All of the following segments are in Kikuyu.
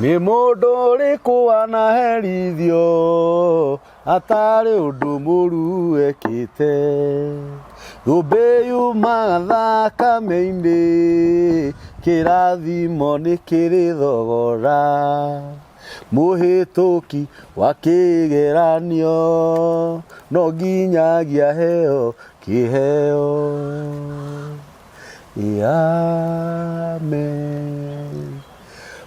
Nĩ mũndũ ũrĩkũ wanaherithio atarĩ ũndũ mũru ekĩte? Thũmbĩ yumaga thakame-inĩ, kĩrathimo nĩ kĩrĩ thogora. Mũhĩtũki wa kĩgeranio no nginyagia aheo kĩheo. Amen.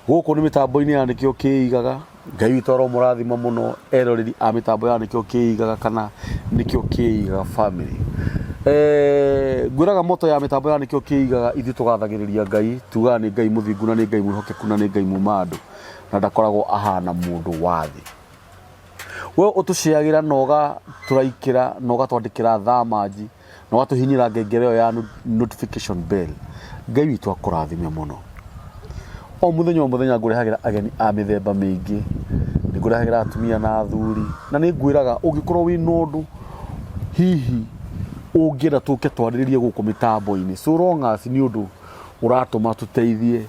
Gũkũ nĩ mĩtambo-inĩ ya Nĩkĩo Kĩigaga. Ngai witũ aromũrathima mũno eroreri a mĩtambo ya Nĩkĩo Kĩigaga kana Nĩkĩo Kĩigaga family. Eh, ngwĩraga moto ya mĩtambo ya Nĩkĩo Kĩigaga ithuĩ tũgathagĩrĩria Ngai, tugaga nĩ Ngai mũthingu na nĩ Ngai mwĩhokeku na nĩ Ngai muma andũ na ndakoragwo ahana mũndũ wa thĩ. We ũtũceagĩra na ũgatũraikĩra na ũgatwandĩkĩra thamanji na ũgatũhihinyĩra ngengere ĩyo ya notification bell. Ngai witũ akũrathime mũno. O mũthenya o mũthenya ngũrehagĩra ageni a mĩthemba mĩingĩ, nĩ ngũrehagĩra atumia na athuri, na nĩ ngwĩraga ũngĩkorwo wĩna ũndũ hihi ũngĩenda tũke twarĩrĩrie gũkũ mĩtambo-inĩ, so long as nĩ ũndũ ũratũma tũteithie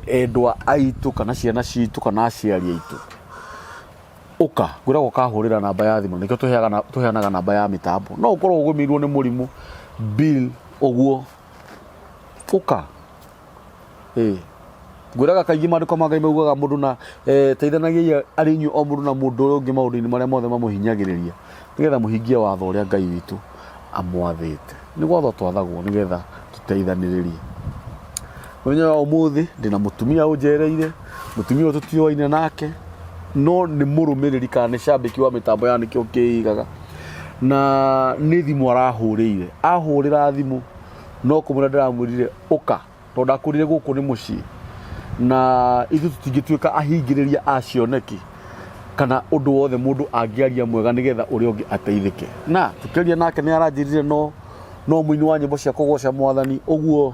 endwa aitũ kana ciana citũ kana aciari aitũ. Ũka, ngwĩraga ũkahũrĩra namba ya thimũ, nĩkĩo tũheanaga namba ya mĩtambo. No ũkorwo ũgũmĩirwo nĩ mũrimũ, bill, ũguo, ũka. Ĩĩ. Ngwĩraga kaingĩ maandĩko ma Ngai maugaga mũndũ na teithanagiai arĩ inyuĩ o mũndũ na mũndũ ũrĩa ũngĩ maũndũ-inĩ marĩa mothe mamũhinyagĩrĩria, nĩgetha mũhingie watho ũrĩa Ngai witũ amwathĩte. Nĩ gwathwo twathagwo nĩgetha tũteithanĩrĩrie. Mũthenya wa ũmũthĩ ndĩna mũtumia ũnjereire, mũtumia ũyũ tũtiũaine nake, no nĩ mũrũmĩrĩri kana nĩ cambĩki wa mĩtambo ya Nĩkĩo Kĩigaga, na nĩ thimũ arahũrĩire. Ahũrĩra thimũ no kũmwĩra ndĩramwĩrire ũka, tondũ ndakwĩrire gũkũ nĩ mũciĩ, na ithuĩ tũtingĩtuĩka ahingĩrĩria a cioneki kana ũndũ wothe mũndũ angĩaria mwega nĩgetha ũrĩa ũngĩ ateithĩke. Na tũkĩaria nake nĩ aranjĩrire no no mũini wa nyĩmbo cia kũgoca mwathani ũguo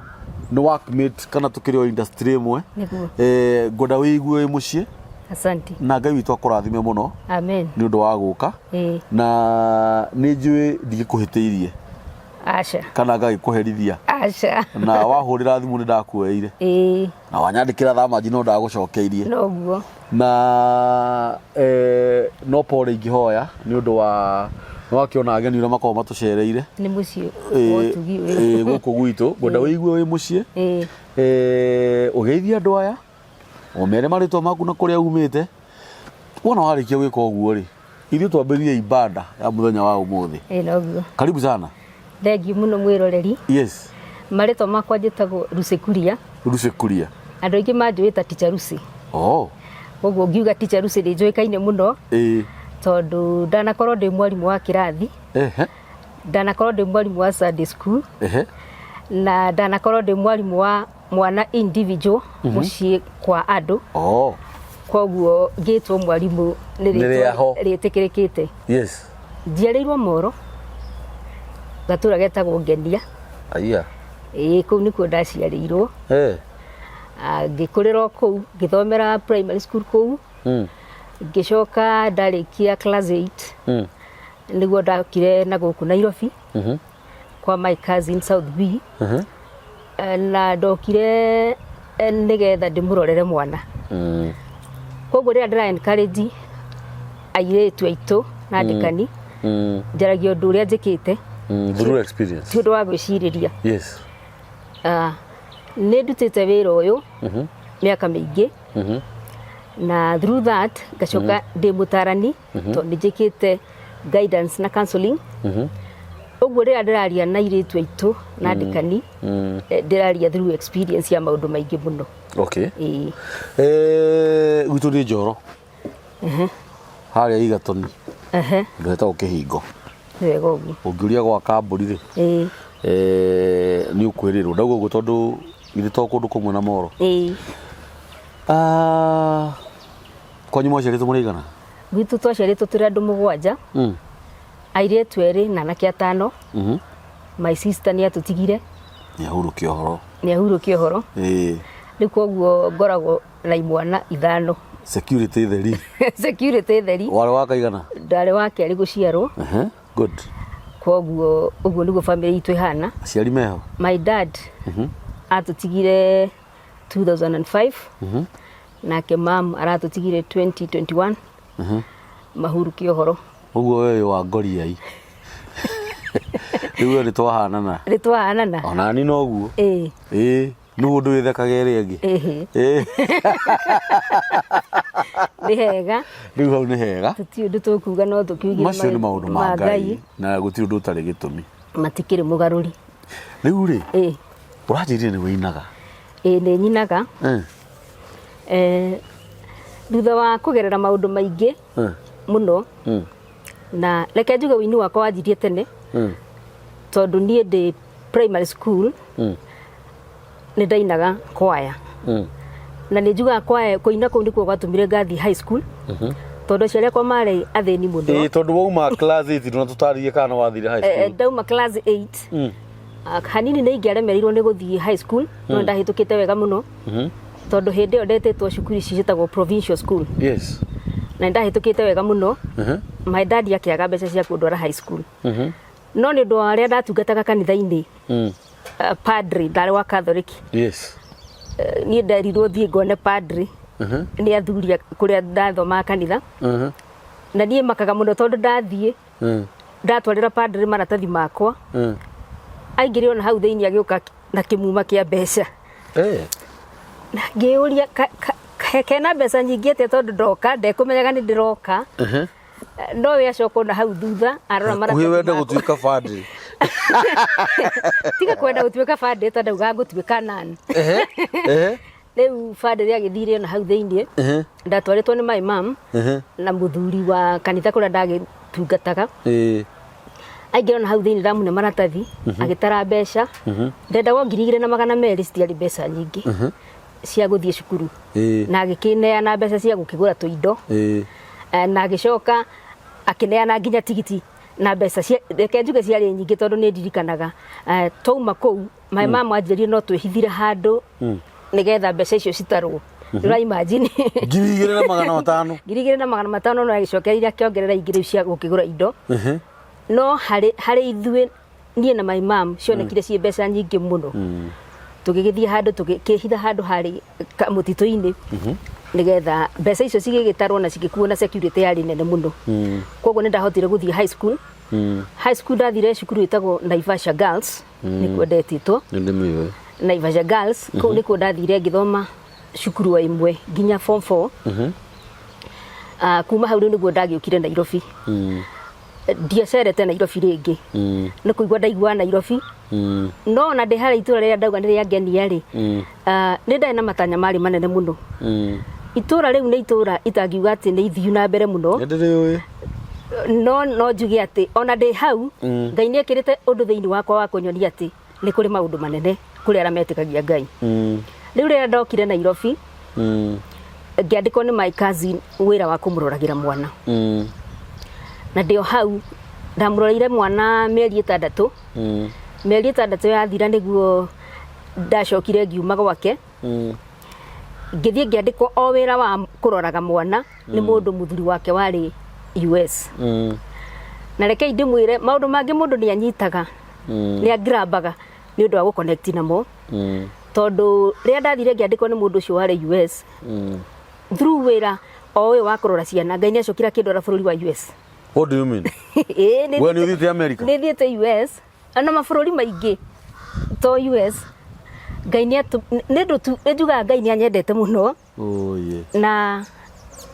nĩ workmate kana tũkĩrĩ o industry ĩmwe. Nĩguo. Ngwenda wĩigue wĩ mũciĩ. Asante. Na Ngai witũ akũrathime mũno. Amen. Nĩ ũndũ wa gũka. Ĩĩ. Na nĩ njũĩ ndigĩkũhĩtĩirie. Aca. Kana ngagĩkũherithia. Aca. Na wahũrĩra thimũ nĩ ndakuoeire. Ĩĩ. Na wanyandĩkĩra thamanji no ndagũcokeirie. Noguo. Na no pole ingĩhoya nĩ ũndũ wa nĩ wakĩona ageni ũrĩa makoragwo matũcereire. Nĩ mũciĩ wa ũtugi ũyũ. Gũkũ gwitũ. Ngwenda wĩigue wĩ mũciĩ. Ũgeithie andũ aya. Ũmere marĩtwa maku na kũrĩa umĩte. Wona warĩkia gwĩka ũguo rĩ, ithuĩ twambĩrĩrie ibada ya mũthenya wa ũmũthĩ. Ĩĩ noguo. Karibu sana. Thengiũ mũno mwĩroreri. Yes. Marĩtwa makwa njĩtagwo Lucy Kuria. Lucy Kuria. Andũ aingĩ manjũĩ ta Teacher Lucy. Oh. Koguo ngiuga Teacher Lucy nĩ njũĩkaine mũno. Ĩĩ. Tondũ ndanakorwo ndĩ mwarimũ wa kĩrathi. Ehe. Ndanakorwo ndĩ mwarimũ wa Sunday school. Ehe. Na ndanakorwo ndĩ mwarimũ wa mwana individual mũciĩ kwa andũ. Oh. Koguo ngĩtwo mwarimũ nĩ Nĩ rĩaho. rĩtwa rĩtĩkĩrĩkĩte. Yes. Njiarĩirwo Moro, gatũra getagwo Ngenia. Aya. Ĩĩ kũu nĩkuo ndaciarĩirwo. Eh. Ngĩkũrĩra o kũu, ngĩthomera primary school kũu. Ngĩcoka ndarĩkia class 8. Nĩguo ndokire na gũkũ Nairobi. Kwa my cousin South B. Na ndokire nĩgetha ndĩmũrorere mwana. Koguo rĩrĩa ndĩra encourage airĩtu aitũ na ndĩkani, njaragia ũndũ ũrĩa njĩkĩte. Through experience. Ti ũndũ wa gwĩcirĩria. Yes. Nĩ ndutĩte wĩra ũyũ mĩaka mĩingĩ. Na through that ngacoka ndĩ mũtarani tondũ nĩ njĩkĩte guidance na counseling. Ũguo rĩrĩa ndĩraria na airĩtu aitũ na ndĩkani, ndĩraria through experience ya maũndũ maingĩ mũno. Okay. Ĩĩ. Gwitũ nĩ Njoro. Harĩa Igatoni. Handũ hetagwo Kĩhingo. Nĩ wega ũguo. Ũngĩũria gwa kambũri rĩ, Ĩĩ. Nĩ ũkwĩrĩrwo. Ndauga ũguo tondũ githĩ to kũndũ kũmwe na Moro. Ĩĩ. Kwanyu mwaciarĩtwo mũrĩ aigana? Gwitũ twaciarĩtwo tũrĩ andũ mũgwanja. Airĩtu erĩ na anake atano. My sister nĩ atũtigire. Nĩ ahurũkia ũhoro. Nĩ ahurũkia ũhoro. Ĩĩ. Rĩu koguo ngoragwo na imwana ithano. Security theri. Security theri. Warĩ wa kaigana? Ndarĩ wa kerĩ gũciarwo. Good. Koguo ũguo nĩguo family itũ ĩhana. Aciari meho? My dad atũtigire 2005. Nake mam aratũtigire 2021. Mahurũke ũhoro. Ũguo we wĩ wa ngoriai. Rĩu we nĩ twahanana. Nĩ twahanana. Ona ni noguo. Ĩĩ. Ĩĩ, nũ ũndũ wĩthekaga ĩrĩa ĩngĩ. Ĩhĩ. Ĩĩ. Nĩ hega. Rĩu hau nĩ hega. Tũtiũĩ ũndũ tũkuga no tũkiugire Macio nĩ maũndũ ma Ngai na gũtirĩ ũndũ ũtarĩ gĩtũmi. Matikĩrĩ mũgarũri. Rĩu rĩ, Ĩĩ. ũranjĩrire nĩ wĩinaga. Ĩĩ, nĩ nyinaga. Thutha wa kũgerera maũndũ maingĩ mũno, na reke njuge ũini wakwa wanjirie tene, tondũ niĩ ndĩ primary school nĩ ndainaga kwaya. Na nĩ njugaga kwaya, kũina kũu nĩkuo gwatũmire ngathiĩ high school, tondũ aciari akwa marĩ athĩni mũno. Ĩĩ, tondũ wauma class 8 ndũnatũtarĩrie kana wathire high school. Ndauma class 8, hanini nĩ ingĩaremereirwo nĩ gũthiĩ high school, no ndahĩtũkĩte wega mũno, tondũ hĩndĩ ĩyo ndetĩtwo cukuru ici ciĩtagwo provincial school. Na nĩ ndahĩtũkĩte wega mũno. My dad akĩaga mbeca cia kũndwara high school, no nĩ ũndũ wa ũrĩa ndatungataga kanitha-inĩ, padre, ndarĩ wa Catholic. Niĩ nderirwo thiĩ ngone padre nĩ athuri kũrĩa ndathomaga kanitha, na niĩ makaga mũno tondũ ndathiĩ ndatwarĩra padre maratathi makwa, aingĩrire ona hau thĩinĩ agĩũka na kĩmuma kĩa mbeca. Na ngĩyũria kena mbeca nyingĩ atĩa, tondũ ndoka ndekũmenyaga nĩ ndĩroka. No we acoka ona hau thutha arora Hakuhĩ maratathi wende makwa. Gũtuĩka padre. Tiga kwenda gũtuĩka padre, tondũ ndaugaga ngũtuĩka nun. Rĩu padre agĩthire ona hau thĩinĩ. Ndatwarĩtwo nĩ my mum na mũthuri wa kanitha kũrĩa ndagĩtungataga. Aingĩra ona hau thĩinĩ, ndamune maratathi, agĩtara mbeca. Ndendagwo 2,200, citiarĩ mbeca nyingĩ cia gũthiĩ cukuru. Na agĩkĩneana mbeca cia gũkĩgũra tũindo. Na agĩcoka akĩneana nginya tigiti na mbeca cia, reke njuge ciarĩ nyingĩ, tondũ nĩ ndirikanaga, twauma kũu my mum anjĩrire no twĩhithire handũ nĩgetha mbeca icio citarwo. Ũra imagine? 2,500. 2,500, no agĩcokereire akĩongerera ingĩ rĩu cia gũkĩgũra indo. No harĩ ithuĩ, niĩ na my mum, cionekire ciĩ mbeca nyingĩ mũno. Tũgĩgĩthiĩ handũ, tũgĩkĩhitha handũ harĩ mũtitũ-inĩ nĩgetha mbeca icio cigĩgĩtarwo na cigĩkuo na security yarĩ nene mũno. Koguo nĩ ndahotire gũthiĩ high school. High school ndathire cukuru ĩtagwo Naivasha Girls, nĩkuo ndetĩtwo. Nĩ ndĩmĩũĩ. Naivasha Girls, kũu nĩkuo ndathire ngĩthoma cukuru wa ĩmwe nginya form 4. Kuma hau rĩu nĩguo ndagĩũkire Nairobi. Ndiacerete Nairobi rĩngĩ, nĩ kũigua ndaigua Nairobi. No ona ndĩ harĩa itũra rĩrĩa ndauga nĩ rĩa ngenia rĩ, nĩ ndarĩ na matanya marĩ manene mũno. Itũra rĩu nĩ itũra itangiuga atĩ nĩ ithiu na mbere mũno. Nĩ ndĩrĩũĩ. No njuge atĩ ona ndĩ hau, Ngai nĩ ekĩrĩte ũndũ thĩinĩ wakwa wa kũnyonia atĩ nĩ kũrĩ maũndũ manene kũrĩ arĩa metĩkagia Ngai. Rĩu rĩrĩa ndokire Nairobi, ngĩandĩkwo nĩ my cousin wĩra wa kũmũroragĩra mwana. Na ndĩ o hau ndamũroreire mwana mĩeri 6. Mĩeri 6 yathira nĩguo ndacokire ngiuma gwake, ngĩthiĩ ngĩandĩkwo o wĩra wa kũroraga mwana nĩ mũndũ mũthuri wake warĩ US. Na rekei ndĩmwĩre, maũndũ mangĩ mũndũ nĩ anyitaga, nĩ angirambaga nĩ ũndũ wa gũconnect namo, tondũ rĩrĩa ndathire ngĩandĩkwo nĩ mũndũ ũcio warĩ US, through wĩra o ũyũ wa kũrora ciana, Ngai nĩ acokire akĩndwara bũrũri wa US. What do you mean? Ĩĩ, nĩ We nĩ ũthiĩte America? Nĩ thiĩte US na mabũrũri maingĩ to US. Ngai nĩ nĩ ũndũ tu nĩ njugaga Ngai nĩ anyendete mũno. Oh, yeah. Na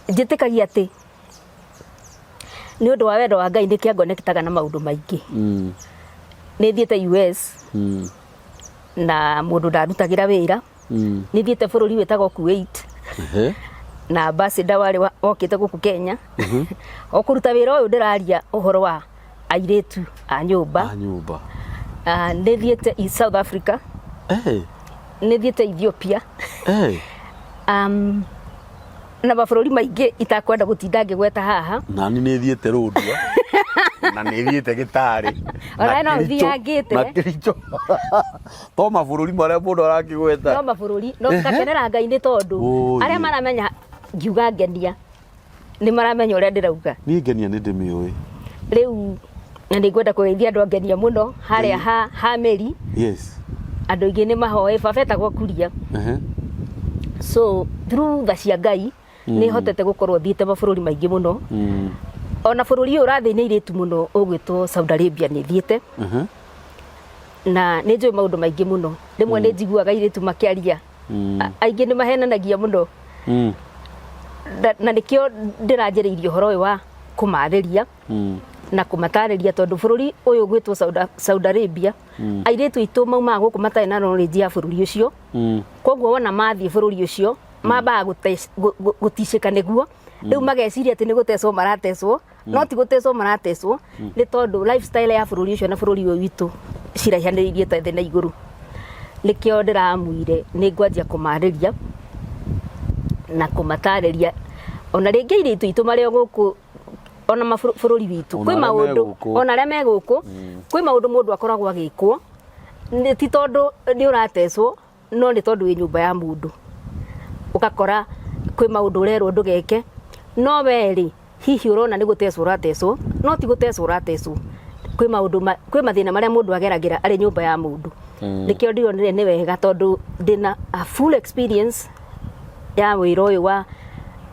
njĩtĩkagia atĩ nĩ ũndũ wa wendo wa Ngai nĩkĩo angonektaga na maũndũ maingĩ. Nĩ thiĩte US na mũndũ ndarutagĩra wĩra. Nĩ thiĩte bũrũri wĩtagwo Kuwait na ambassador warĩ wokĩte gũkũ Kenya o kũruta wĩra ũyũ ndĩraria ũhoro wa airĩtu a nyũmba. A nyũmba. Ah, nĩ thiĩte South Africa. Nĩ thiĩte Ethiopia. Na mabũrũri maingĩ itakwenda gũtinda ngĩgweta haha. Nani nĩ thiĩte Rũndua na nĩ thiĩte Gĩtarĩ Ona na no Kericho, ũthiangĩte. na Kericho, to mabũrũri marĩa mũndũ arakĩgweta. No mabũrũri no ngakenera Ngai nĩ tondũ Ũ, arĩa maramenya ngiuga ngenia nĩ maramenya ũrĩa ndĩrauga. Niĩ ngenia nĩ ndĩmĩũĩ. Rĩu na nĩ ngwenda kũgeithia andũ a ngenia mũno harĩa ha mĩri. Andũ aingĩ nĩ mahoe baba etagwo Kuria. So through tha cia Ngai nĩ hotete gũkorwo thiĩte mabũrũri maingĩ mũno. Ona bũrũri ũyũ ũrathĩnia airĩtu mũno ũgwĩtwo Saudi Arabia nĩ thiĩte. Na nĩ njũĩ maũndũ maingĩ mũno. Rĩmwe nĩ njiguaga airĩtu makĩaria. Aingĩ nĩ mahenanagia mũno. Na nĩkĩo ndĩranjĩrĩirie ũhoro ũyũ wa kũmarĩria na kũmatarĩria, tondũ bũrũri ũyũ ũgwĩtwo Saudi Arabia, airĩtu aitũ maumaga gũkũ matarĩ na knowledge ya bũrũri ũcio. Koguo wona mathiĩ bũrũri ũcio mambaga gũticĩka nĩguo rĩu mageciria atĩ nĩ gũtecwo maratecwo, no ti gũtecwo maratecwo, nĩ tondũ lifestyle ya bũrũri ũcio na bũrũri ũyũ witũ ciraihanĩrĩirie ta thĩ na igũrũ. Nĩkĩo ndĩramuire nĩ ngwanjia kũmarĩria na kũmatarĩria, ona rĩngĩ airĩtu aitũ marĩ o gũkũ, ona mabũrũri witũ Ona kwĩ arĩa me maũndũ gũkũ. Ona arĩa me gũkũ kwĩ maũndũ mũndũ akoragwo agĩkwo, nĩ ti tondũ nĩ ũratecwo, no nĩ tondũ wĩ nyũmba ya mũndũ, ũgakora kwĩ maũndũ ũrerwo ndũgeke, no we rĩ, hihi ũrona nĩ gũtecwo ũratecwo, no ti gũtecwo ũratecwo. Kwĩ maũndũ kwĩ mathĩna marĩa mũndũ ageragĩra arĩ nyũmba ya mũndũ. Nĩkĩo ndĩronire nĩ wega, tondũ ndĩna a full experience ya wĩra ũyũ wa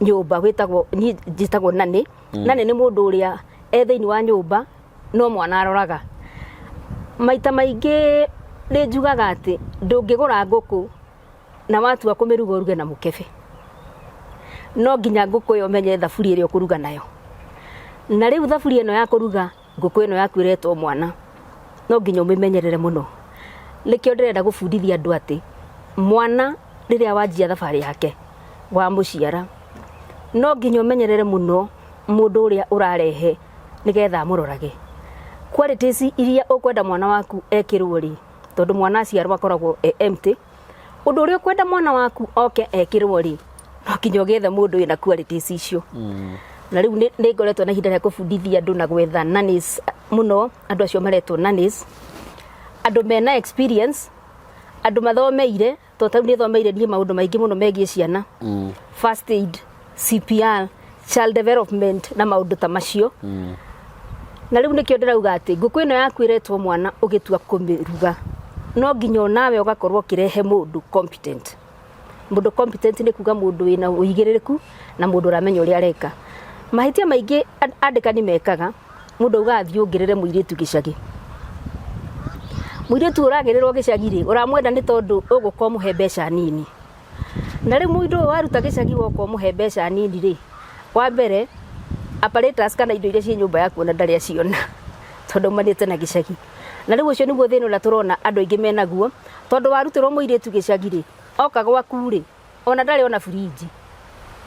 nyũmba wĩtagwo, niĩ njĩtagwo nanny. Nanny nĩ mũndũ ũrĩa e thĩinĩ wa nyũmba no mwana aroraga. Maita maingĩ nĩ njugaga atĩ ndũngĩgũra ngũkũ na watua kũmĩruga ũruge na mũkebe. No nginya ngũkũ ĩyo ũmenye thaburia ĩrĩa ũkũruga nayo. Na rĩu thaburia ĩno ya kũruga ngũkũ ĩno yaku ĩretwo mwana, no nginya ũmĩmenyerere mũno. Nĩkĩo ndĩrenda gũbundithia andũ atĩ mwana rĩrĩa wanjia thabarĩ yake wamũciara, no nginya ũmenyerere mũno mũndũ ũrĩa ũrarehe nĩgetha amũrorage. Qualities iria ũkwenda mwana waku ekĩrwo rĩ, tondũ mwana aciarwo akoragwo e empty, ũndũ ũrĩa ũkwenda mwana waku oke ekĩrwo rĩ, no nginya ũgĩethe mũndũ wĩna qualities icio. Na rĩu nĩ ngoretwo na ihinda rĩa kũbundithia andũ na gwetha nannies mũno, andũ acio maretwo nannies, andũ mena experience, andũ mathomeire, tondũ tarĩu nĩ thomeire niĩ maũndũ maingĩ mũno megiĩ ciana, first aid, CPR, child development na maũndũ ta macio. Na rĩu nĩkĩo ndĩrauga atĩ ngũkũ ĩno yaku ĩretwo mwana, ũgĩtua kũmĩruga no nginya onawe ũgakorwo ũkĩrehe mũndũ competent. Mũndũ competent nĩ kuga mũndũ wĩna ũigĩrĩrĩku na mũndũ ũramenya ũrĩa areka. Mahĩtia maingĩ andĩkani mekaga, mũndũ augaga thiĩ ũngĩrĩre mũirĩtu gĩcagi. Mũirĩtu ũragĩrĩrwo gĩcagi rĩ, ũramwenda nĩ tondũ ũgũka ũmũhe mbeca nini. Na rĩu mũndũ ũyũ waruta gĩcagi woka ũmũhe mbeca nini rĩ, wa mbere apparatus kana indo iria ciĩ nyũmba yaku ona ndarĩ aciona, tondũ aumanĩte na gĩcagi. Na rĩu ũcio nĩguo thĩna ũrĩa tũrona andũ aingĩ menaguo, tondũ warutĩrwo mũirĩtu gĩcagi rĩ, oka gwaku rĩ, ona ndarĩ ona fridge,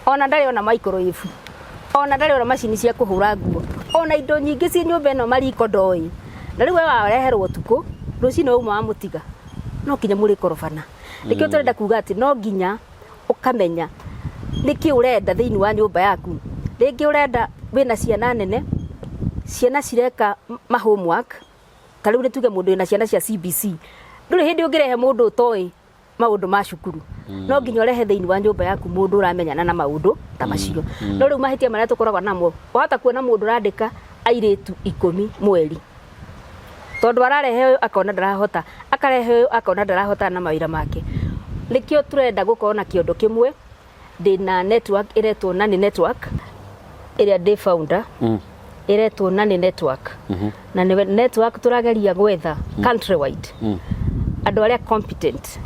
ona ndarĩ ona microwave, ona ndarĩ ona macini cia kũhũra nguo, ona indo nyingĩ ciĩ nyũmba ĩno, mariko ndoĩ. Na rĩu we wareherwo ũtukũ, rũcinĩ wauma wamũtiga, no nginya mũrĩkorobana. Nĩkĩo tũrenda kuga atĩ no nginya ũkamenya nĩkĩ ũrenda thĩinĩ wa nyũmba yaku. Rĩngĩ ũrenda wĩna ciana nene, ciana cireka ma homework, ta rĩu nĩ tuge mũndũ wĩna ciana cia CBC, ndũrĩ hĩndĩ ũngĩrehe mũndũ ũtoĩ maũndũ ma cukuru. No nginya ũrehe thĩinĩ wa nyũmba yaku mũndũ ũramenyana na maũndũ ta macio. No rĩu mahĩtia marĩa tũkoragwo namo, wahota kuona mũndũ ũrandĩka airĩtu 10 mweri, tondũ ararehe ũyũ akona ndarahota, akarehe ũyũ akona ndarahotana na mawĩra make. Nĩkĩo tũrenda gũkorwo na kĩondo kĩmwe. Ndĩna network ĩretwo Nanny Network, ĩrĩa ndĩ founder, ĩretwo Nanny Network. Na nĩ network tũrageria gwetha countrywide andũ arĩa competent,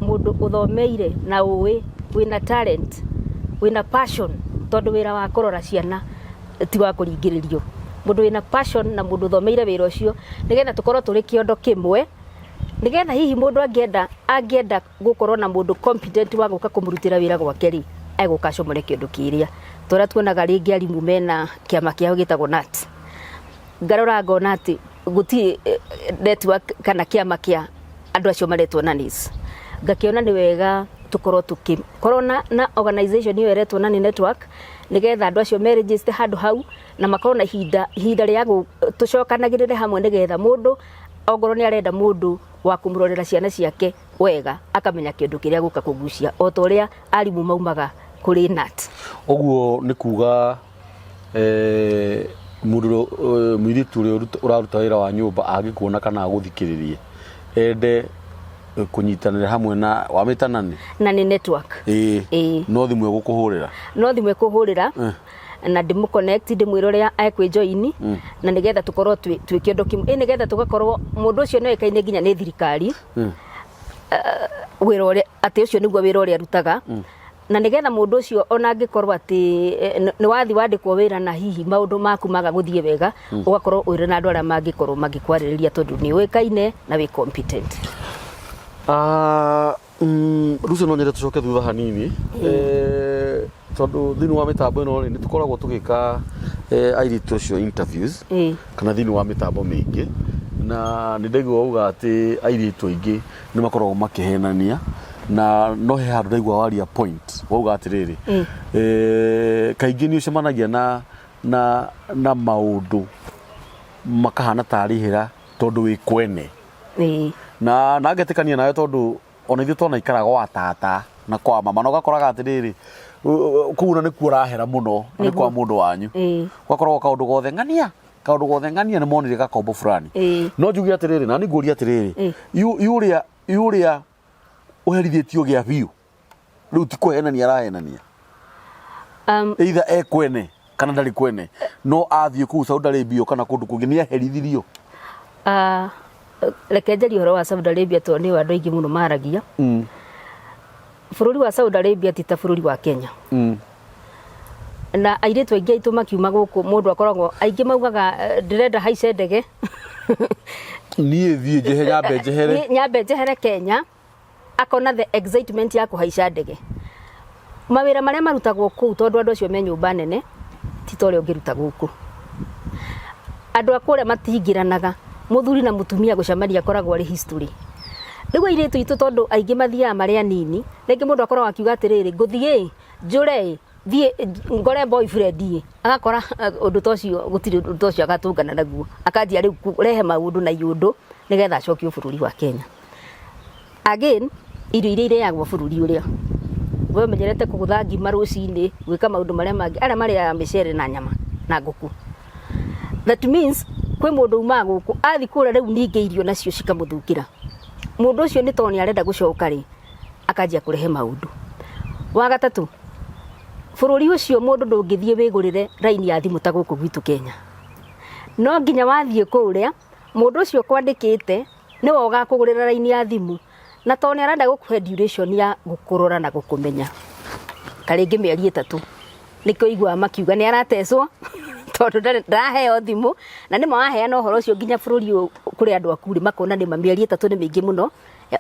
mũndũ ũthomeire na ũĩ wĩna talent, wĩna passion, tondũ wĩra wa kũrora ciana ti wa kũringĩrĩrio. Mũndũ wĩna passion na mũndũ ũthomeire wĩra ũcio, nĩgetha tũkorwo tũrĩ kĩondo kĩmwe, nĩgetha hihi mũndũ angĩenda gũkorwo na mũndũ competent wa gũka kũmũrutĩra wĩra gwake rĩ, egũka acomore kĩndũ kĩrĩa tũrĩa tuonaga. Rĩngĩ arimũ mena kĩama kĩao gĩtagwo KNUT, ngarora ngona atĩ gũtirĩ network kana kĩama kĩa andũ acio maretwo nannies. Ngakĩona nĩ wega tũkorwo tũkĩkorwo na organization ĩyo ĩretwo Nanny Network, nĩgetha andũ acio me-register handũ hau na makorwo na ihinda rĩa tũcokanagĩrĩre hamwe, nĩgetha mũndũ ongorwo nĩ arenda mũndũ wa kũmũrorera ciana ciake wega akamenya kĩndũ kĩrĩa gũka kũgucia, o ta ũrĩa arimũ maumaga kũrĩ KNUT. Ũguo nĩ kuga mũndũ mũirĩtu ũrĩa ũraruta wĩra wa nyũmba angĩkuona kana agũthikĩrĩrie ende Kũnyitanĩra hamwe na wamĩta nani? Na nĩ network. Ĩĩ. Ĩĩ. No thimũ ĩgũkũhũrĩra? No thimũ ĩkũhũrĩra na ndĩmũ connect, ndĩmwĩre ũrĩa ekwĩ join, na nĩgetha tũkorwo twĩ kĩndũ kĩmwe, ĩ nĩgetha tũgakorwo mũndũ ũcio nĩoĩkaine nginya nĩ thirikari wĩra ũrĩa atĩ ũcio nĩguo wĩra ũrĩa arutaga, na nĩgetha mũndũ ũcio ona angĩkorwo atĩ nĩ wathi wandĩkwo wĩra na hihi maũndũ maku maga gũthiĩ wega, ũgakorwo ũrĩ na andũ arĩa mangĩkorwo magĩkwarĩrĩria tondũ nĩ ũĩkaine na wĩ competent. Ah, Lucy, no nyende tũcoke thutha hanini, tondũ thĩinĩ wa mĩtambo ĩno rĩ, nĩ tũkoragwo tũgĩka airĩtu acio interviews kana thĩinĩ wa mĩtambo mĩingĩ, na nĩ ndaigua wauga atĩ airĩtu aingĩ nĩ makoragwo makĩhenania, na no he handũ ndaigua waria point wauga atĩrĩrĩ, kaingĩ nĩ ũcemanagia na maũndũ makahana tarĩ hĩra tondũ wĩ kwene. Na ngetĩkania nawe tondũ ona ithuĩ twanaikara gwa tata na kwa mama, na ũgakoraga atĩrĩrĩ, kũu na nĩkuo ũrahera mũno, na nĩ kwa mũndũ wanyu, ũgakoragwo kaũndũ gothe ng'ania, kaũndũ gothe ng'ania, nĩ monire gakombo fulani. No njuge atĩrĩrĩ, na nĩ ngũria atĩrĩrĩ, yũrĩa ũherithĩtio gĩa biũ rĩu ti kũhenania arahenania, either e kwene kana ndarĩ kwene, no athiĩ kũu Saudi Arabia kana kũndũ kũngĩ nĩ aherithirio? Ah, reke njarie ũhoro wa Saudi Arabia tondũ nĩyo andũ aingĩ mũno maragia. Bũrũri wa Saudi Arabia ti ta bũrũri wa Kenya. Na airĩtu aingĩ aitũ makiuma gũkũ, mũndũ akoragwo, aingĩ maugaga, "Ndĩrenda haice ndege." Niĩ thiĩ njehe, nyambe njehere. Niĩ nyambe njehere Kenya, akona the excitement ya kũhaica ndege. Mawĩra marĩa marutagwo kũu, tondũ andũ acio me nyũmba nene, ti ta ũrĩa ũngĩruta gũkũ. Andũ a kũrĩa matingĩranaga, mũthuri na mũtumia gũcemania akoragwo arĩ history. Rĩu airĩtu aitũ, tondũ aingĩ mathiaga marĩ anini, rĩngĩ mũndũ akoragwo akiuga atĩrĩrĩ, "Ngũthiĩ njũre thiĩ ngore boyfriend ĩ," agakora ũndũ ta ũcio gũtirĩ ũndũ ta ũcio agatũngana naguo, akanjia rĩu kũrehe maũndũ na iũndũ nĩgetha acokio bũrũri wa Kenya. Again, irio iria irĩagwo bũrũri ũrĩa we ũmenyerete kũgũtha ngima rũcinĩ, gwĩka maũndũ marĩa mangĩ, arĩa marĩaga mĩcere na nyama na ngũkũ, that means kwĩ mũndũ umaga gũkũ athi kũrĩa, rĩu ningĩ irio nacio cikamũthũkĩra. Mũndũ ũcio nĩ tondũ nĩ arenda gũcoka rĩ, akanjia kũrehe maũndũ. Wa gatatũ, bũrũri ũcio mũndũ ndũngĩthiĩ wĩgũrĩre raini ya thimũ ta gũkũ gwitũ Kenya. No nginya wathiĩ kũrĩa, mũndũ ũcio ũkwandĩkĩte nĩwe ũgakũgũrĩra raini ya thimũ, na tondũ nĩ arenda gũkũhe duration ya gũkũrora na gũkũmenya, ta rĩngĩ mĩeri 3. Nĩkĩo iguaga makiuga nĩ aratecwo tondũ ndaraheo thimũ, na nĩma waheana ũhoro ũcio nginya bũrũri ũyũ kũrĩ andũ aku rĩ, makona nĩma mĩeri 3 nĩ mĩingĩ mũno.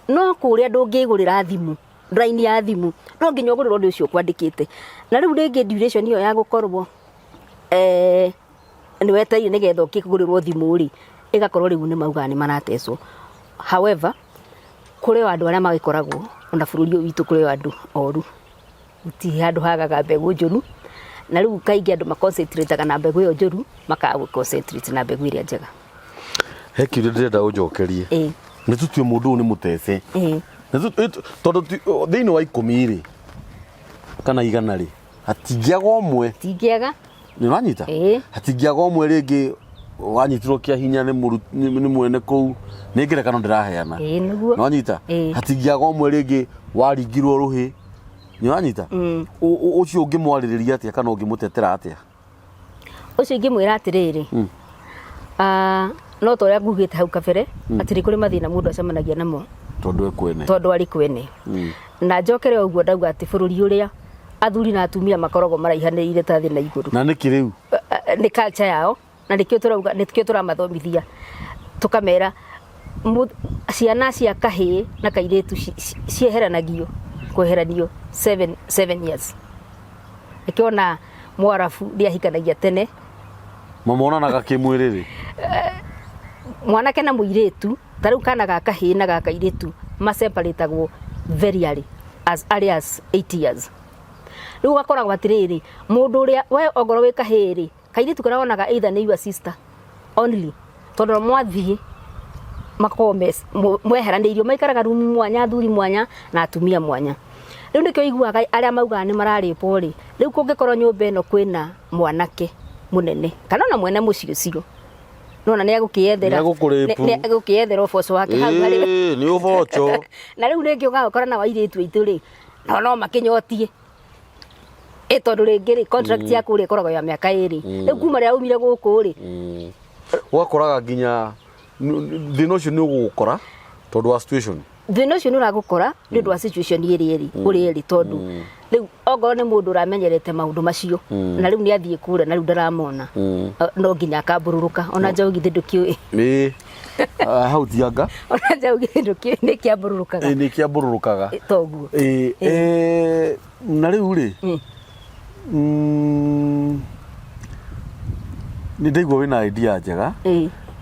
No kũrĩa ndũngĩgũrĩra thimũ, raini ya thimũ, no nginya ũgũrĩrwo nĩ ũcio ũkwandĩkĩte. Na rĩu rĩngĩ duration ĩyo ya gũkorwo nĩ wetereire nĩgetha ũkĩgũrĩrwo thimũ rĩ, ĩgakorwo rĩu nĩ maugaga nĩ maratecwo. However, kũrĩ o andũ arĩa magĩkoragwo ona bũrũri ũyũ witũ, kũrĩ o andũ oru, gũtirĩ handũ hagaga mbegũ njũru, na rĩu kaingĩ andũ maconcentrateaga na mbegũ ĩyo njũru, makaga gũ concentrate na mbegũ ĩrĩa njega. He kĩũria ndĩrenda ũnjokerie. Nĩ tũtue mũndũ ũyũ nĩ mũtece. Tondũ thĩinĩ wa 10 rĩ, kana 100 rĩ, hatingĩaga ũmwe. Tingĩaga. Nĩ ũranyita? Ĩĩ. Hatingĩaga ũmwe rĩngĩ wanyitirwo kĩa hinya nĩ mwene kũu, nĩ ngerekano ndĩraheana. Ĩĩ, nĩguo. Nĩ wanyita? Ĩĩ. Hatingĩaga ũmwe rĩngĩ waringirwo rũhĩ, nĩ wanyita? Ũcio ũngĩmwarĩrĩria atĩa kana ũngĩmũtetera atĩa? Ũcio ingĩmwĩra atĩrĩrĩ, ah, no ta ũrĩa ngugĩte hau kabere atĩ nĩ kũrĩ mathĩna mũndũ acemanagia namo tondũ ekwene. Tondũ arĩ kwene. Na njokere ũguo ndauga atĩ bũrũri ũrĩa athuri na atumia makoragwo maraihanĩrĩire ta thĩ na igũrũ. Na nĩkĩ rĩu? Nĩ culture yao, na nĩkĩo tũrauga, nĩkĩo tũramathomithia tũkamera ciana cia kahĩĩ na kairĩtu cieheranagio kweheranio 7 years. Nĩkĩo ona Mwarabu nĩ ahikanagia tene. Mamonanaga kĩmwĩrĩ rĩ? Mwanake na mũirĩtu, ta rĩu kana ga kahĩĩ na ga kairĩtu maseparatagwo very early, as early as 8 years. Rĩu ũgakoragwo atĩrĩrĩ, mũndũ ũrĩa we ongorwo wĩ kahĩĩ rĩ, kairĩtu karĩa wonaga either nĩ your sister only, tondũ mwathiĩ makoragwo mweheranĩirio, maikaraga rumu mwanya, athuri mwanya na atumia mwanya. Rĩu nĩkĩo iguaga arĩa maugaga nĩ mararĩpwo rĩ, rĩu kũngĩkorwo nyũmba ĩno kwĩna mwanake mũnene kana ona mwene mũciĩ ũcio. Nona nĩ agũkĩethera. Nĩ agũkũrĩpu. Nĩ agũkĩethera ũboco wake hau harĩ Ĩĩ, nĩ ũboco. Na rĩu rĩngĩ ũgagũkora na airĩtu aitũ rĩ, nao no makĩnyotie ĩ tondũ rĩngĩ rĩ, contract ya kũrĩa ĩkoragwo ya mĩaka 2. Rĩu kuma rĩrĩa aumire gũkũ rĩ, Ũgakoraga nginya thĩna ũcio nĩ ũgũgũkora tondũ wa situation. Thĩna ũcio nĩ ũragũkora nĩ ũndũ wa situation ĩrĩa ĩrĩ ũrĩa ĩrĩ, tondũ rĩu ongorwo nĩ mũndũ ũramenyerete maũndũ macio na rĩu nĩ athiĩ kũrĩa na rĩu ndaramona, no nginya akambũrũrũka. Ona njaũ githĩ ndũkĩũĩ? Ĩĩ. Ah, hau tianga. Ona njaũ githĩ ndũkĩũĩ nĩ kĩambũrũrũkaga? Ĩĩ, nĩ kĩambũrũrũkaga. Toguo. Ĩĩ, na rĩu rĩ, nĩ ndaigua wĩna idea njega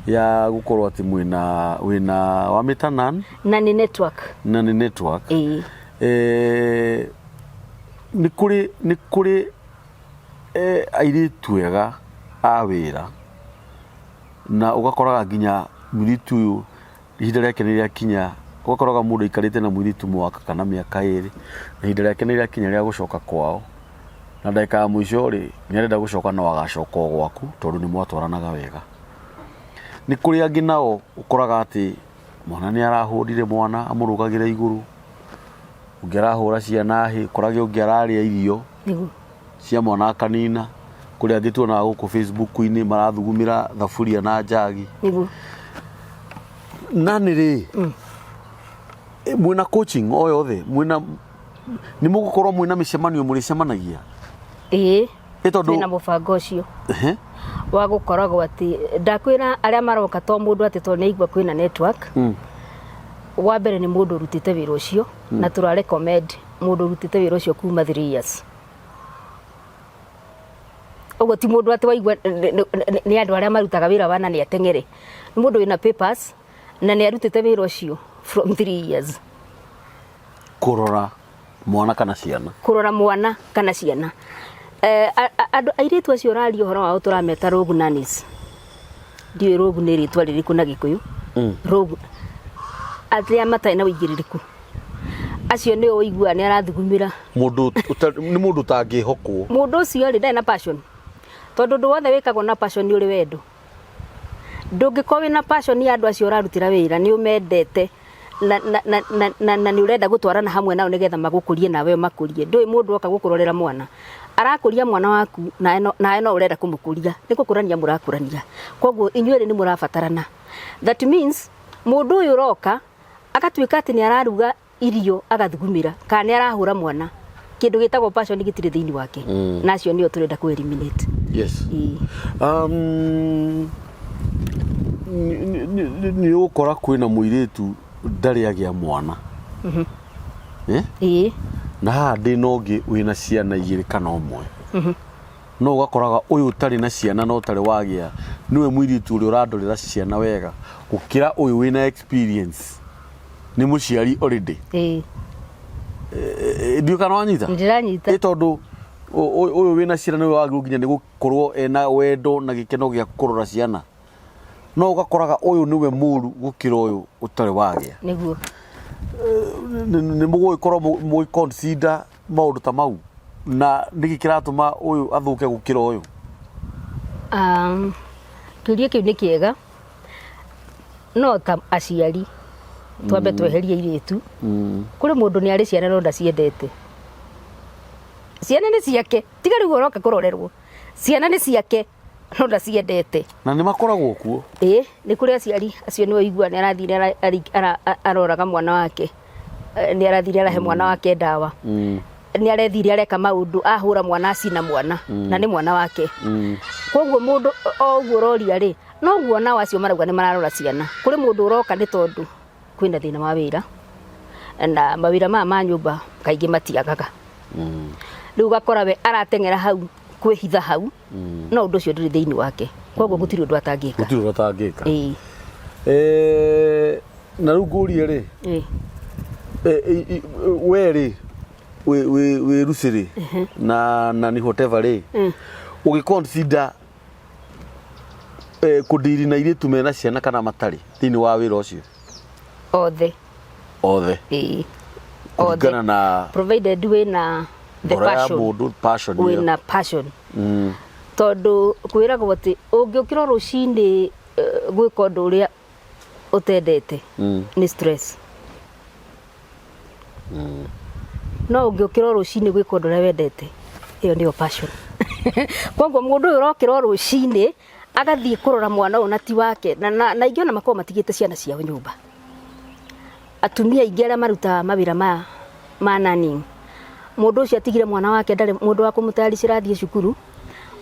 ya gũkorwo atĩ mwĩna wĩna wamĩta nan Na nĩ network. Na nĩ network. Ĩĩ. Nĩ kũrĩ airĩtu ega a wĩra, na ũgakoraga nginya mũirĩtu ũyũ ihinda rĩake nĩ rĩakinya. Ũgakoraga mũndũ aikarĩte na mũirĩtu mwaka kana mĩaka 2, na ihinda rĩake nĩ rĩakinya rĩa gũcoka kwao, na ndagĩka ya mũico rĩ, nĩ arenda gũcoka, no agacoka o gwaku tondũ nĩ mwatwaranaga wega. Nĩ kũrĩ angĩ nao ũkoraga atĩ mwana nĩ arahũrire mwana amũrũgagĩra igũrũ, ũngĩ arahũra ciana hĩ, ũkorage ũngĩ ararĩa irio cia mwana akanina. Kũrĩ angĩ tuonaga gũkũ Facebook-inĩ marathugumĩra thaburia na njagi. Na nĩ rĩ, mwĩna coaching o yothe, mwĩna nĩ mũgũkorwo mwĩna mĩcemanio mũrĩcemanagia? Ĩĩ. Ĩ tondũ Twĩna mũbango ũcio wa gũkoragwo atĩ ndakwĩra arĩa maroka to mũndũ atĩ tondũ nĩ aigua kwĩna network. Wa mbere nĩ mũndũ ũrutĩte wĩra ũcio, na tũra recommend mũndũ ũrutĩte wĩra ũcio kuma 3 years. Ũguo ti mũndũ atĩ waigua nĩ andũ arĩa marutaga wĩra wana nĩ ateng'ere. Nĩ mũndũ wĩna papers na nĩ arutĩte wĩra ũcio from 3 years. Kũrora mwana kana ciana. Kũrora mwana kana ciana. Andũ airĩtu acio ũraria ũhoro wao tũrameta rogue nannies. Ndiũĩ rogue nĩ rĩtwa rĩrĩkũ na Gĩkũyũ. Rogue arĩa matarĩ na ũigĩrĩrĩku, acio nĩo ũiguaga nĩ arathugumĩra. Mũndũ nĩ mũndũ ũtangĩhokwo. Mũndũ ũcio rĩ, ndarĩ na passion, tondũ ũndũ wothe wĩkagwo na passion nĩ ũrĩ wendo. Ndũngĩkorwo wĩna passion ya andũ acio ũrarutĩra wĩra, nĩ ũmendete na nĩ ũrenda gũtwarana hamwe nao nĩgetha magũkũrie nawe ũmakũrie. Ndũĩ mũndũ oka gũkũrorera mwana, arakũria mwana waku, nawe no ũrenda kũmũkũria, nĩ gũkũrania mũrakũrania, koguo inyuĩ erĩ nĩ mũrabatarana. That means mũndũ ũyũ ũroka agatuĩka atĩ nĩ araruga irio agathugumĩra kana nĩ arahũra mwana, kĩndũ gĩtagwo passion gĩtirĩ thĩinĩ wake. Na acio nĩo tũrenda kũ eliminate. Ĩĩ. Nĩ ũgũkora kwĩna mũirĩtu ndarĩ agĩa mwana. Eh? Ĩĩ. Na haha ndĩna ũngĩ wĩna ciana igĩrĩ kana ũmwe. No ũgakoraga ũyũ ũtarĩ na ciana na ũtarĩ wagĩa nĩwe mũirĩtu ũrĩa ũrandorera ciana wega gũkĩra ũyũ wĩna experience nĩ mũciari already. Ndiũĩ kana wanyita. Ndĩranyita. Ĩ tondũ ũyũ wĩna ciana nĩwe wagĩrĩirwo nginya nĩ gũkorwo ena wendo na gĩkeno gĩa kũrora ciana, no ũgakoraga ũyũ nĩwe mũru gũkĩra ũyũ ũtarĩ wagĩa. Nĩ mũgũgĩkorwo mũgĩ consider maũndũ ta mau, na nĩkĩ kĩratũma ũyũ athũke gũkĩra ũyũ? Kĩũria kĩu nĩ kĩega, no ta aciari twambe tweherie airĩtu. Kũrĩ mũndũ nĩ arĩ ciana no ndaciendete. Ciana nĩ ciake, tiga rĩu ũroka kũrorerwo, ciana nĩ ciake no ndaciendete. Na nĩ makoragwo kuo. Ĩĩ, nĩ kũrĩ aciari acio nĩ waigua nĩ arathire aroraga mwana wake. Nĩ arathire arahe mwana wake ndawa, nĩ arethire areka maũndũ, ahũra mwana, acina mwana, na nĩ mwana wake. Koguo mũndũ o ũguo ũroria rĩ, noguo nao acio marauga nĩ mararora ciana. Kũrĩ mũndũ ũroka nĩ tondũ kwĩna thĩna wa wĩra, na mawĩra maya ma nyũmba kaingĩ matiagaga. Rĩu ũgakora we arateng'era hau kwĩhitha hau, no ũndũ ũcio ndũrĩ thĩinĩ wake, koguo gũtirĩ ũndũ atangĩka. Gũtirĩ ũndũ atangĩka. Ĩĩ. Na rĩu ngũrie rĩ, we rĩ, wĩ Lucy rĩ, na ni whatever rĩ, ũgĩ consider kũndiri na airĩtu mena ciana kana matarĩ thĩinĩ wa wĩra ũcio? Othe. Othe? Ĩĩ, othe. Kũringana na Provided wĩna the ngoro ya passion. Mũndũ passion ĩyo. Wĩna passion, tondũ kwĩragwo atĩ ũngĩũkĩra rũcinĩ Gwĩka ũndũ ũrĩa ũtendete nĩ stress. No ũngĩũkĩra o rũcinĩ gwĩka ũndũ ũrĩa wendete, ĩyo nĩyo passion. Koguo mũndũ ũyũ ũrokĩra o rũcinĩ agathiĩ kũrora mwana ũyũ na ti wake, na aingĩ ona makoragwo matigĩte ciana ciao nyũmba. Atumia aingĩ arĩa marutaga mawĩra maya ma nannying, mũndũ ũcio atigire mwana wake ndarĩ mũndũ wa kũmũtayaricĩra athiĩ cukuru,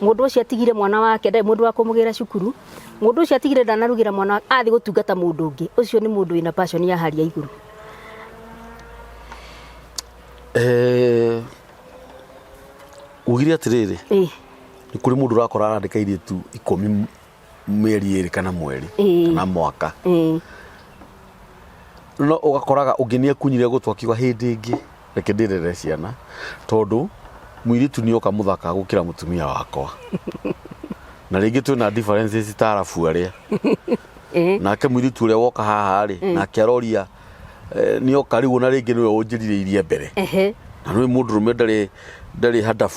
mũndũ ũcio atigire mwana wake ndarĩ mũndũ wa kũmũgĩra cukuru, mũndũ ũcio atigire ndanarugĩra mwana wake, athiĩ gũtungata mũndũ ũngĩ. Ũcio nĩ mũndũ wĩna passion ya hali ya igũrũ. Ugire atĩrĩrĩ, nĩ kũrĩ mũndũ ũrakora arandĩka airĩtu 10 mĩeri 2 kana mweri kana mwaka, no ũgakoraga ũngĩ nĩ ekunyire gũtũ akiuga hĩndĩ ĩngĩ reke ndĩrere ciana tondũ mũirĩtu nĩ oka mũthaka gũkĩra mũtumia wakwa, na rĩngĩ twĩna differences ta arabu arĩa nake mũirĩtu ũrĩa woka haha rĩ, nake aroria nĩ oka rĩu ona rĩngĩ nĩwe ũnjĩrirĩirie mbere, na nĩwe mũndũrũme ndarĩ handabu,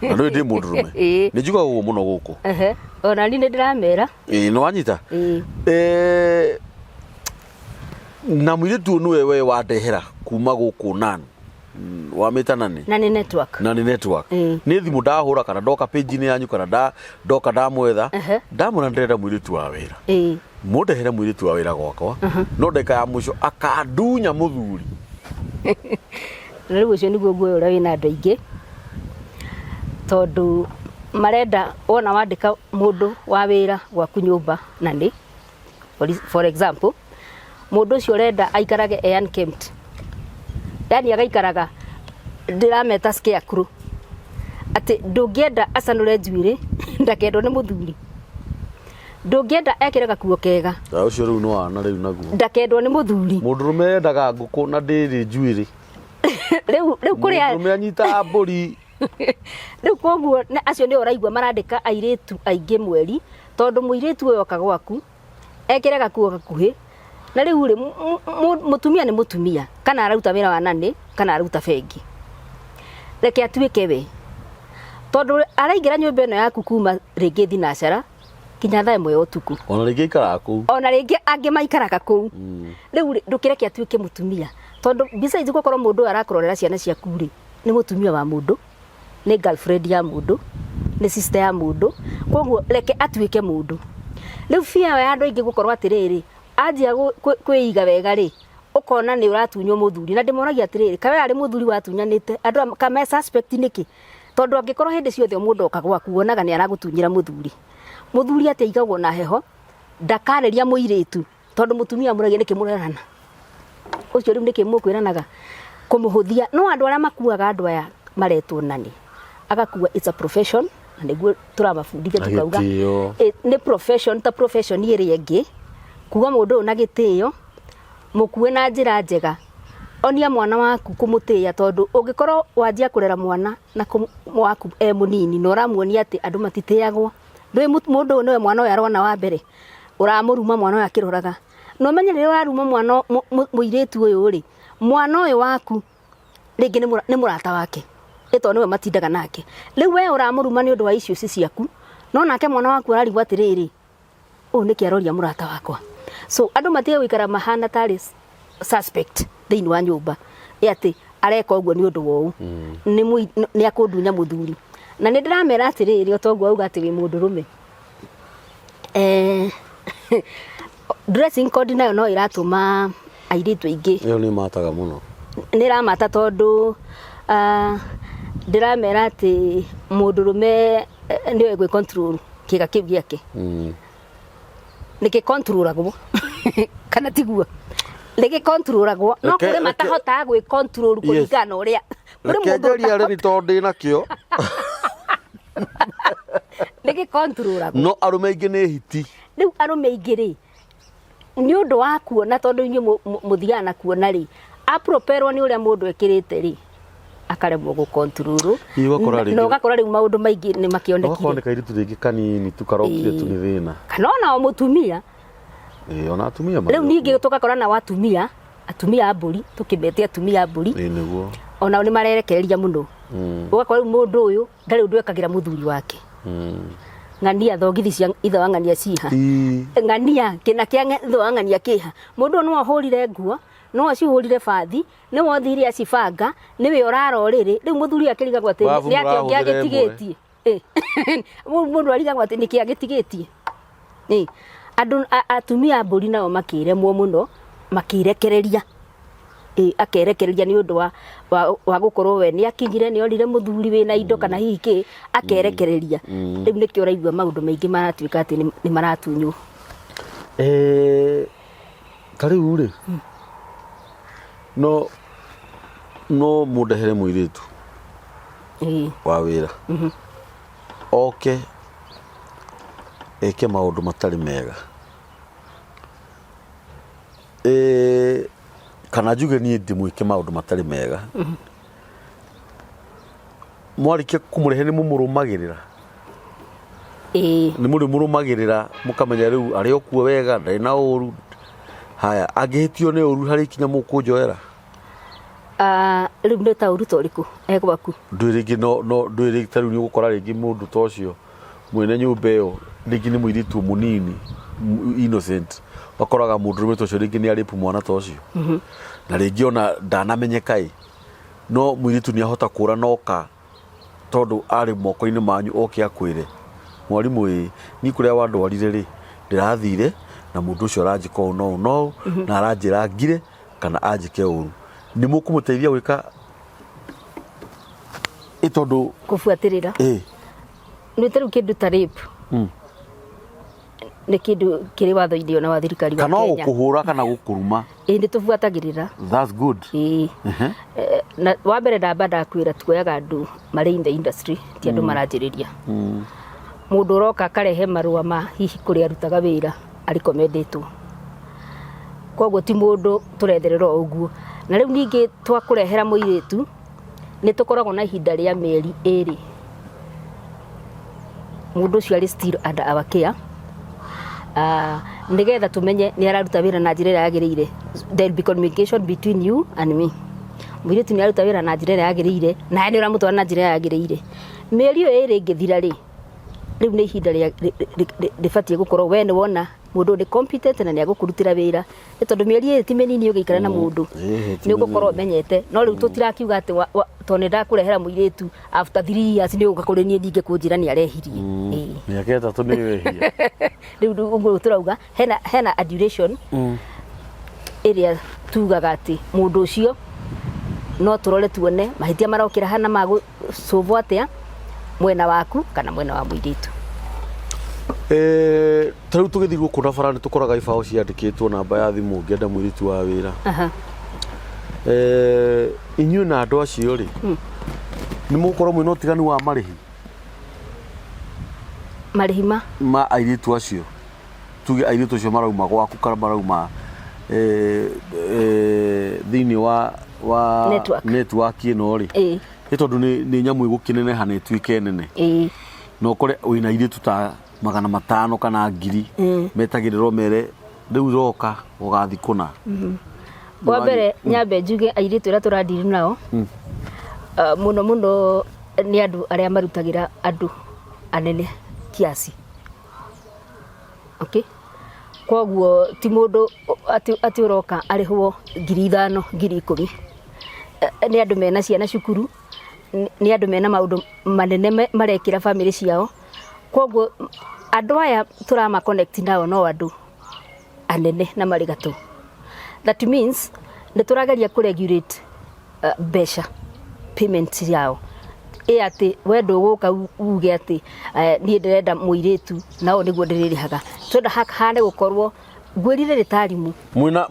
na nĩwe ndĩ mũndũrũme. Nĩ njugaga ũguo mũno gũkũ. Ona niĩ nĩ ndĩramera. Ĩĩ, nĩ wanyita. Na mũirĩtu ũyũ nĩwe we wandehera kuma gũkũ nan wamĩta nani? Na nĩ network. Na nĩ network. Nĩ thimũ ndahũra kana ndoka page-inĩ yanyu kana ndoka ndamwetha, ndamwĩra ndĩrenda mũirĩtu wa wĩra, mũndehere mũirĩtu wa wĩra gwakwa, no ndagĩka ya mũico akandunya mũthuri. Na rĩu ũcio nĩguo guoya ũrĩa wĩna andũ aingĩ, tondũ marenda wona wandĩka mũndũ wa wĩra gwaku nyũmba, na nĩ for example mũndũ ũcio ũrenda aikarage e unkempt, yani agaikaraga ndĩrameta scarecrow, atĩ ndũngĩenda acanũre njuĩrĩ ndakendwo nĩ mũthuri, ndũngĩenda ekĩre gakuo kega. Ta ũcio rĩu nĩ wana rĩu naguo. Ndakendwo nĩ mũthuri. Mũndũrũme endaga ngũkũ na ndĩrĩ njuĩrĩ. Rĩu kũrĩa Mũndũrũme anyitaga mbũri. Rĩu koguo acio nĩo ũraigua marandĩka airĩtu aingĩ mweri, tondũ mũirĩtu ũyũ oka gwaku ekĩre gakuo gakuhĩ, na rĩu rĩ, mũtumia nĩ mũtumia, kana araruta wĩra wa nanny kana araruta bengi, reke atuĩke we, tondũ araingĩra nyũmba ĩno yaku kuma rĩngĩ thinacara nginya thaa 1 ya ũtukũ. Ona rĩngĩ aikaraga kũu. Ona rĩngĩ angĩ maikaraga kũu. Rĩu rĩ, ndũkĩreke atuĩke mũtumia, tondũ besides gũkorwo mũndũ ũyũ arakũrorera ciana ciaku rĩ, nĩ mũtumia wa mũndũ, nĩ girlfriend ya mũndũ, nĩ sister ya mũndũ, koguo reke atuĩke mũndũ. Rĩu fear ya andũ aingĩ gũkorwo atĩrĩrĩ, anjia kwĩiga wega rĩ, ũkona nĩ ũratunywo mũthuri. Na ndĩmoragia atĩrĩrĩ, kaĩ we arĩ mũthuri watunyanĩte, andũ aya kame suspect nĩkĩ? Tondũ angĩkorwo hĩndĩ ciothe mũndũ oka gwaku wonaga nĩ aragũtunyĩra mũthuri. Mũthuri atĩ aigagwo na heho, ndakarĩria mũirĩtu, tondũ mũtumia amũragia nĩkĩ mũrerana. Ũcio rĩu nĩkĩ mũkwĩranaga? Kũmũhũthia. No andũ arĩa makuaga andũ aya maretwo nani, agakua it's a profession, na nĩguo tũramabundithia Na tukauga gĩtĩo. Nĩ profession ta profession ĩrĩa ĩngĩ, kuga mũndũ ũyũ na gĩtĩo, mũkue na njĩra njega, onia mwana waku kũmũtĩĩa, tondũ ũngĩkorwo wanjia kũrera mwana na waku e mũnini na ũramuonia atĩ andũ matitĩagwo, ndũĩ mũndũ ũyũ nĩwe mwana ũyũ arona wa mbere, ũramũruma mwana ũyũ akĩroraga. Na ũmenye rĩrĩa ũraruma mwana mũirĩtu ũyũ rĩ, mwana ũyũ waku rĩngĩ nĩ mũrata wake, ĩ tondũ nĩwe matindaga nake. Rĩu we ũramũruma nĩ ũndũ wa issues ciaku, no nake mwana waku ararigwo atĩrĩrĩ, ũyũ nĩkĩ aroria mũrata wakwa? So andũ matige gũikara mahana tarĩ suspect thĩinĩ wa nyũmba, ĩ atĩ areka ũguo nĩ ũndũ wa ũũ, nĩ akũndunya mũthuri. Na nĩ ndĩramera atĩrĩrĩ, o ta ũguo auga atĩ wĩ mũndũrũme, dressing code nayo no ĩratũma airĩtu aingĩ. Ĩyo nĩ mataga mũno. Nĩ ĩramata tondũ ndĩramera atĩ mũndũrũme nĩoĩ gwĩ control kĩga kĩu gĩake. Nĩ gĩ controlagwo kana tiguo? Nĩ gĩ controlagwo, no kũrĩ matahotaga gwĩ control kũringana na ũrĩa. Kũrĩ Reke mũndũ njarie arĩmi tondũ ndĩ nakĩo. Nĩ gĩ controlagwo. No arũme aingĩ nĩ hiti. Rĩu arũme aingĩ rĩ, nĩ ũndũ wa kuona, tondũ inyuĩ mũthiaga na kuona rĩ, aproperwo nĩ ũrĩa mũndũ ekĩrĩte rĩ, akaremwo gũ control. Ĩ, ũgakora rĩngĩ Na ũgakora rĩu maũndũ maingĩ nĩ makĩonekire. Ũgakora nĩ kairĩtu rĩngĩ kanini tu karokire tu nĩ thĩna. Kana ona o mũtumia. Ĩ, ona atumia marĩ Rĩu ningĩ tũgakora nao atumia, atumia a mbũri, tũkĩmete atumia a mbũri. Ĩ, nĩguo. Onao nĩ marerekereria mũno. Ũgakora rĩu mũndũ ũyũ ndarĩ ũndũ ekagĩra mũthuri wake. Ng'ania thogithi cia ithe wa ng'ania ciha. Ng'ania kĩna kĩa ithe wa ng'ania kĩha. Mũndũ ũyũ nĩwe ũhũrire nguo, nĩwe ũcihũrire bathi, nĩwe ũthire acibanga, nĩwe ũrara ũrĩrĩ. Rĩu mũthuri akĩrigagwo atĩ Babu nĩ atĩa ũngĩ mũrahũthĩra ĩmwe. agĩtigĩtie. Mũndũ arigagwo atĩ nĩkĩ agĩtigĩtie. Andũ atumia a mbũri nao makĩremwo mũno, makĩrekereria. Akerekereria nĩ ũndũ wa gũkorwo we nĩ akinyire, nĩ onire mũthuri wĩna indo kana hihi kĩ, akerekereria. Rĩu nĩkĩo ũraigua maũndũ maingĩ maratuĩka atĩ nĩ maratunywo. Ta rĩu rĩ, no mũndehere mũirĩtu wa wĩra oke eke maũndũ matarĩ mega, kana njuge niĩ ndĩmwĩke maũndũ matarĩ mega, mwarĩkia kũmũrehe nĩ mũmũrũmagĩrĩra? Ĩĩ. Nĩ mũrĩmũrũmagĩrĩra mũkamenya rĩu arĩ o kuo wega, ndarĩ na ũru. Haya, angĩhĩtio nĩ ũru harĩ ikinya mũkũnjoera? Ah, rĩu nĩ ta ũru ta ũrĩkũ e gwaku? Ndũĩ rĩngĩ no ndũĩ rĩngĩ ta rĩu nĩ ũgũkora rĩngĩ mũndũ ta ũcio mwene nyũmba ĩyo rĩngĩ nĩ mũirĩtu mũnini innocent, ũgakoraga mũndũrũme ta ũcio rĩngĩ nĩ arĩpu mwana ta ũcio, na rĩngĩ ona ndanamenyeka ĩ, no mũirĩtu nĩ ahota kũra noka tondũ arĩ moko-inĩ manyu oke akwĩre, mwarimũ ĩ, niĩ kũrĩa wandwarire rĩ, ndĩrathire na mũndũ ũcio aranjĩka ũũ na ũũ na ũũ, na aranjĩra ngire kana anjĩke ũru. Nĩ mũkũmũteithia gwĩka ĩ tondũ Kũbuatĩrĩra. Ĩ. Nĩ ta rĩu kĩndũ ta rape. Nĩ kĩndũ kĩrĩ watho-inĩ ona wa thirikari wa Kana o Kenya. gũkũhũra kana gũkũruma. Ĩ, nĩ tũbuatagĩrĩra. That's good. Ĩĩ. Na wa mbere ndamba ndakwĩra tuoyaga andũ marĩ in the industry, ti andũ maranjĩrĩria. Mũndũ ũroka akarehe marũa ma hihi kũrĩa arutaga wĩra arĩkomendĩtwo. Koguo ti mũndũ tũretherera o ũguo. Na rĩu ningĩ twakũrehera mũirĩtu, nĩ tũkoragwo na ihinda rĩa mĩeri 2. Mũndũ ũcio arĩ still under our care. Nĩgetha tũmenye nĩ araruta wĩra na njĩra ĩrĩa yagĩrĩire. There will be communication between you and me. Mũirĩtu nĩ araruta wĩra na njĩra ĩrĩa yagĩrĩire, nawe nĩ ũramũtwara na njĩra ĩrĩa yagĩrĩire. Mĩeri ĩyo 2 ĩngĩthira rĩ, rĩu nĩ ihinda rĩbatiĩ gũkorwo we nĩ wona mũndũ nĩ competent na nĩ agũkũrutĩra wĩra. Nĩ tondũ mĩeri 2 ti mĩnini ũgĩikara na mũndũ, Ti nĩ ũgũkorwo mĩnini. ũmenyete. No rĩu tũtirakiuga atĩ tondũ nĩ ndakũrehera mũirĩtu after 3 years nĩ ũgũka kũrĩ niĩ ningĩ kũnjĩra nĩ arehirie. Mĩaka 3 nĩ wehia. Rĩu ũguo tũrauga hena a duration ĩrĩa tugaga atĩ mũndũ ũcio no tũrore tuone mahĩtia marokĩra hana magũcũvwo atĩa mwena waku kana mwena wa mũirĩtu. Ta rĩu tũgĩthiĩ gũkũ na bara nĩ tũkoraga ibaũ ciandĩkĩtwo namba ya thimũ ũngĩenda mũirĩtu wa wĩra. Inyuĩ na andũ acio rĩ, nĩ mũgũkorwo mwĩna ũtiganu wa marĩhi? Marĩhi ma? Ma airĩtu acio. Tuge airĩtu acio marauma gwaku kana marauma thĩinĩ wa Network. network ĩno rĩ. Nĩ tondũ nĩ nyamũ ĩgũkĩneneha na ĩtuĩke nene. Na ũkore wĩna airĩtu ta 500 kana 1000 metagĩrĩrwo mere rĩu roka ũgathiĩ kũna. Wa mbere nyambe njuge airĩtu arĩa tũradiri nao, mũno mũno nĩ andũ arĩa marutagĩra andũ anene kiasi. Okay? Koguo ti mũndũ atĩ ũroka arĩhwo 5,000, 10,000. Nĩ andũ mena ciana cukuru, nĩ andũ mena maũndũ manene marekĩra bamĩrĩ ciao. Koguo andũ aya tũrama connect nao no andũ anene na marĩ gatũ. That means nĩ tũrageria kũ regulate mbeca payment ciao. Ĩ atĩ we ndũgũka uge atĩ niĩ ndĩrenda mũirĩtu na ũũ nĩguo ndĩrĩrĩhaga. Twenda hane gũkorwo ngwĩrire nĩ ta arimũ. Mwĩna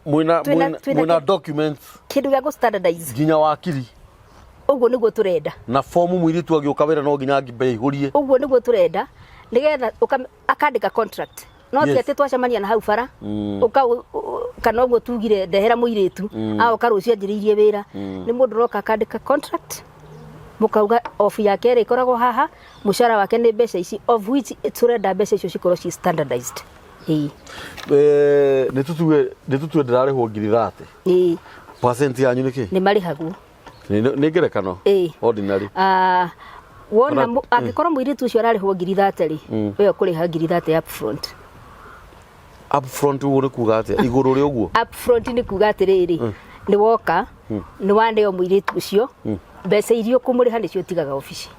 Twĩna mwĩna documents kĩndũ gĩa gũ standardize. Nginya wakiri. Ũguo nĩguo tũrenda. Na fomu mũirĩtu agĩũka wĩra no nginya angĩmbe aihũrie. Ũguo nĩguo tũrenda nĩgetha akandĩka contract. No ti atĩ twacemania na hau bara, ũka kana ũguo tugire ndehera mũirĩtu, agoka rũciũ anjĩrĩirie wĩra. Nĩ mũndũ ũroka akandĩka contract, mũkauga off yake ĩrĩa ĩkoragwo haha, mũcara wake nĩ mbeca ici, of which tũrenda mbeca icio cikorwo ci standardized. Ĩĩ. Nĩ tũtue ndĩrarĩhwo 30,000. Percent yanyu nĩ kĩ? Nĩ marĩhagwo. Nĩ ngerekano. Ĩĩ. Ordinary. Ah, Wona angĩkorwo mũirĩtu ũcio ararĩhwo 30,000 rĩ, we ũkũrĩha 30,000 upfront. Upfront ũguo nĩ kuga atĩa? Igũrũ rĩa ũguo? Upfront nĩ kuga atĩrĩrĩ, nĩ woka, nĩ waneo mũirĩtu ũcio, mbeca iria ũkũmũrĩha nĩcio ũtigaga obici.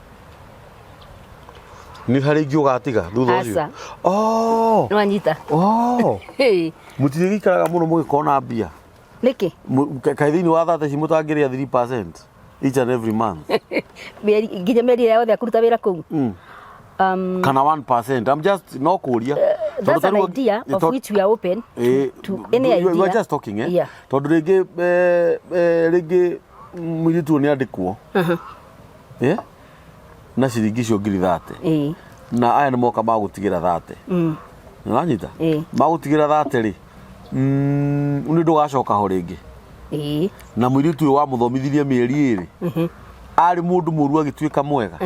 Nĩ harĩ ingĩ ũgatiga thutha ũcio? Aca. Oh. Nĩ wanyita? Oh. Hĩ. Mũtirĩgĩikaraga mũno mũgĩkona mbia? Nĩkĩ? Kaĩ thĩinĩ wa thate ici mũtangĩrĩa 3% each and every month? Nginya mĩeri ĩrĩa yothe akũruta wĩra kũu? Kana 1%? I'm just no kũria. That's an idea of which we are open to, to any idea. We are just talking, eh? Yeah. Tondũ rĩngĩ rĩngĩ mũirĩtu ũyũ nĩ andĩkwo na ciringi icio 30,000. Na aya nĩ moka magũtigĩra 30. Nĩwanyita? Magũtigĩra 30 rĩ, nĩ ndũgacoka ho rĩngĩ. Na mũirĩtu ũyũ wamũthomithirie mĩeri 2, arĩ mũndũ mũru agĩtuĩka mwega,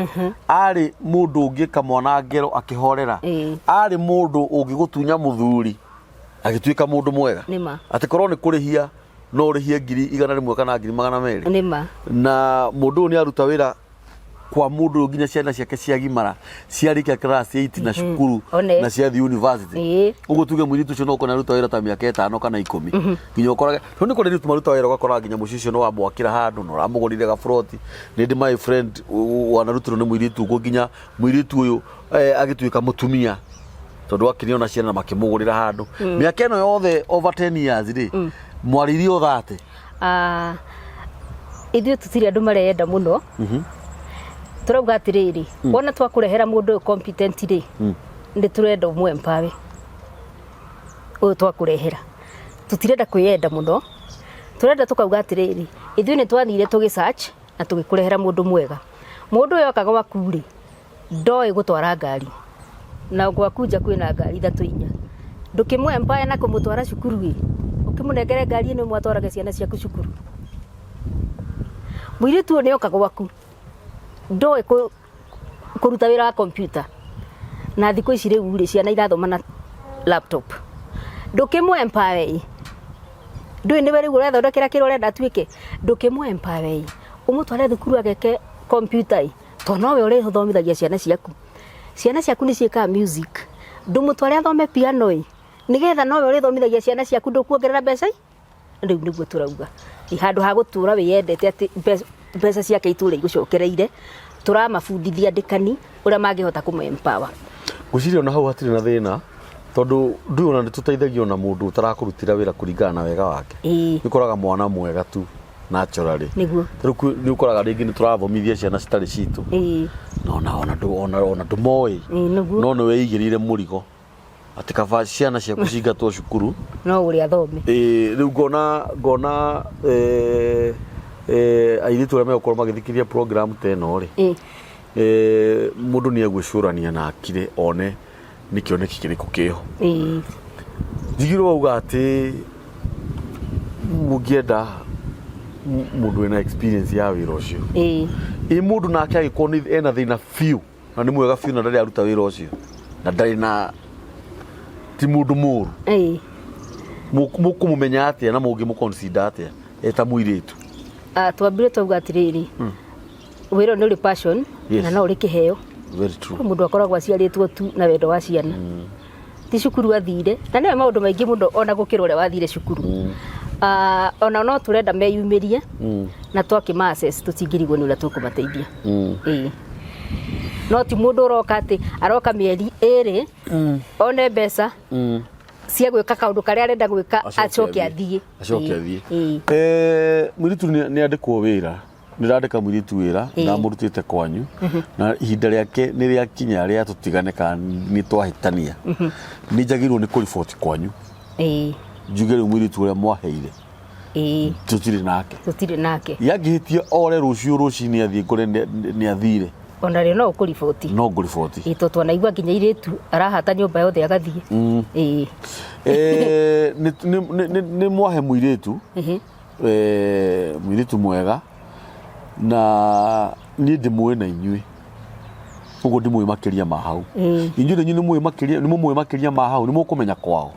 arĩ mũndũ ũngĩka mwana ngero akĩhorera, arĩ mũndũ ũngĩgũtunya mũthuri agĩtuĩka mũndũ mwega. Nĩma. Atĩ korwo nĩ kũrĩhia no ũrĩhie 100,000 kana 200,000. Nĩma. Na mũndũ ũyũ nĩ aruta wĩra kwa mũndũ ũyũ nginya ciana ciake ciagimara, ciarĩkia class 8 na cukuru One. na ciathiĩ university. Ũguo tuge mũirĩtu ũcio no ũkore aruta wĩra ta mĩaka 5 kana 10 nginya ũkorage tondũ nĩ kũrĩ airĩtu maruta wĩra ũgakora nginya mũciĩ ũcio nĩ wamwakĩra handũ na ũramũgũrire gaburoti. Nĩ ndĩ my friend wanarutirwo nĩ mũirĩtu ũguo nginya mũirĩtu ũyũ agĩtuĩka mũtumia tondũ akĩrĩ ona ciana makĩmũgũrĩra handũ. Mĩaka ĩno yothe over 10 years rĩ, mwarĩirie o 30? Ithuĩ tũtirĩ andũ mareyenda mũno. Tũrauga atĩrĩrĩ, wona twakũrehera mũndũ ũyũ competent rĩ, nĩ tũrenda ũmũ empower ũyũ twakũrehera. Tũtirenda kwĩyenda mũno, tũrenda tũkauga atĩrĩrĩ, ithuĩ nĩ twathire tũgĩ search na tũgĩkũrehera mũndũ mwega. Mũndũ ũyũ oka gwaku rĩ, ndoĩ gũtwara ngari, na gwaku nja kwĩna ngari 3 4, ndũkĩmũ empower na kũmũtwara cukuru ĩ, ũkĩmũnengere ngari ĩno ĩmwe atwarage ciana ciaku cukuru. Mũirĩtu ũyũ nĩ oka gwaku, ndoĩ kũruta wĩra wa computer, na thikũ ici rĩu rĩ, ciana irathoma na laptop, ndũkĩmũ empower ĩ, ndũĩ nĩwe rĩu ũrethondekera kĩrĩa ũrenda atuĩke, ndũkĩmũ empower ĩ, ũmũtware thukuru ageke computer ĩ, tondũ nowe ũrĩthomithagia ciana ciaku. Ciana ciaku nĩ ciĩkaga music, ndũmũtware athome piano ĩ, nĩgetha nowe ũrĩthomithagia ciana ciaku, ndũkuongerera mbeca ĩ? Rĩu nĩguo tũrauga handũ ha gũtũra wĩyendete atĩ mbeca ciake itũre igũcokereire, tũramabundithia andĩkani ũrĩa mangĩhota kũmũ empower. Ngwĩciria ona hau hatirĩ na thĩna tondũ ndũĩ ona nĩ tũteithagio na mũndũ ũtarakũrutĩra wĩra kũringana na wega wake. Nĩ ũkoraga mwana mwega tu naturally. Nĩguo. Rĩu nĩ ũkoraga rĩngĩ nĩ tũrathomithia ciana citarĩ citũ. Na ona ndũmoĩ. Nĩguo. No nĩ weigĩrĩire mũrigo atĩ kaba ciana ciaku cingatwo cukuru no ũrĩa athome. Rĩu ngona airĩtu arĩa megũkorwo magĩthikĩrĩria program ta ĩno rĩ, mũndũ nĩ egwĩcũrania na akire one nĩ kĩoneki kĩrĩkũ kĩho. Njigĩrwo wauga atĩ mũngĩenda mũndũ wĩna experience ya wĩra ũcio. Ĩ mũndũ nake angĩkorwo nĩ ena thĩna biũ na nĩ mwega biũ na ndarĩ aruta wĩra ũcio na ndarĩ na ti mũndũ mũru, mũkũmũmenya atĩa na mũngĩmũ consider atĩa eta mũirĩtu? Twambire twauga atĩrĩrĩ, wĩra ũyũ nĩ ũrĩ passion na no ũrĩ kĩheo. Very true. Kwĩ mũndũ akoragwo aciarĩtwo tu na wendo wa ciana, ti cukuru athire, na nĩwe maũndũ maingĩ mũno ona gũkĩra ũrĩa wathire cukuru. Ona no tũrenda meyumĩrie na twakĩma access tũtingĩrigwo nĩ ũrĩa tũkũmateithia. No ti mũndũ ũroka atĩ aroka mĩeri 2 one mbeca cia gwĩka kaũndũ karĩa arenda gwĩka acoke athiĩ. Acoke athiĩ. Mũirĩtu nĩ andĩkwo wĩra, nĩ ndandĩka mũirĩtu wĩra, ndamũrutĩte kwanyu na ihinda rĩake nĩ rĩakinya rĩa tũtigane kana nĩ twahĩtania, nĩ njagĩrĩirwo nĩ kũriboti kwanyu, njuge rĩu mũirĩtu ũrĩa mwaheire tũtirĩ nake. Tũtirĩ nake. Yangĩhĩtia ore rũciũ rũcinĩ athiĩ ngore nĩ athire, Ona rĩo no ũkũriboti. No ngũriboti. Tondũ twanaigua nginya airĩtu arahata nyũmba yothe agathiĩ. Nĩ mwahe mũirĩtu, mũirĩtu mwega, na niĩ ndĩmũĩ na inyuĩ ũguo ndĩmũĩ makĩria ma hau. Inyuĩ na inyuĩ nĩ mũĩ makĩria, nĩ mũmũĩ makĩria ma hau, nĩ mũkũmenya kwao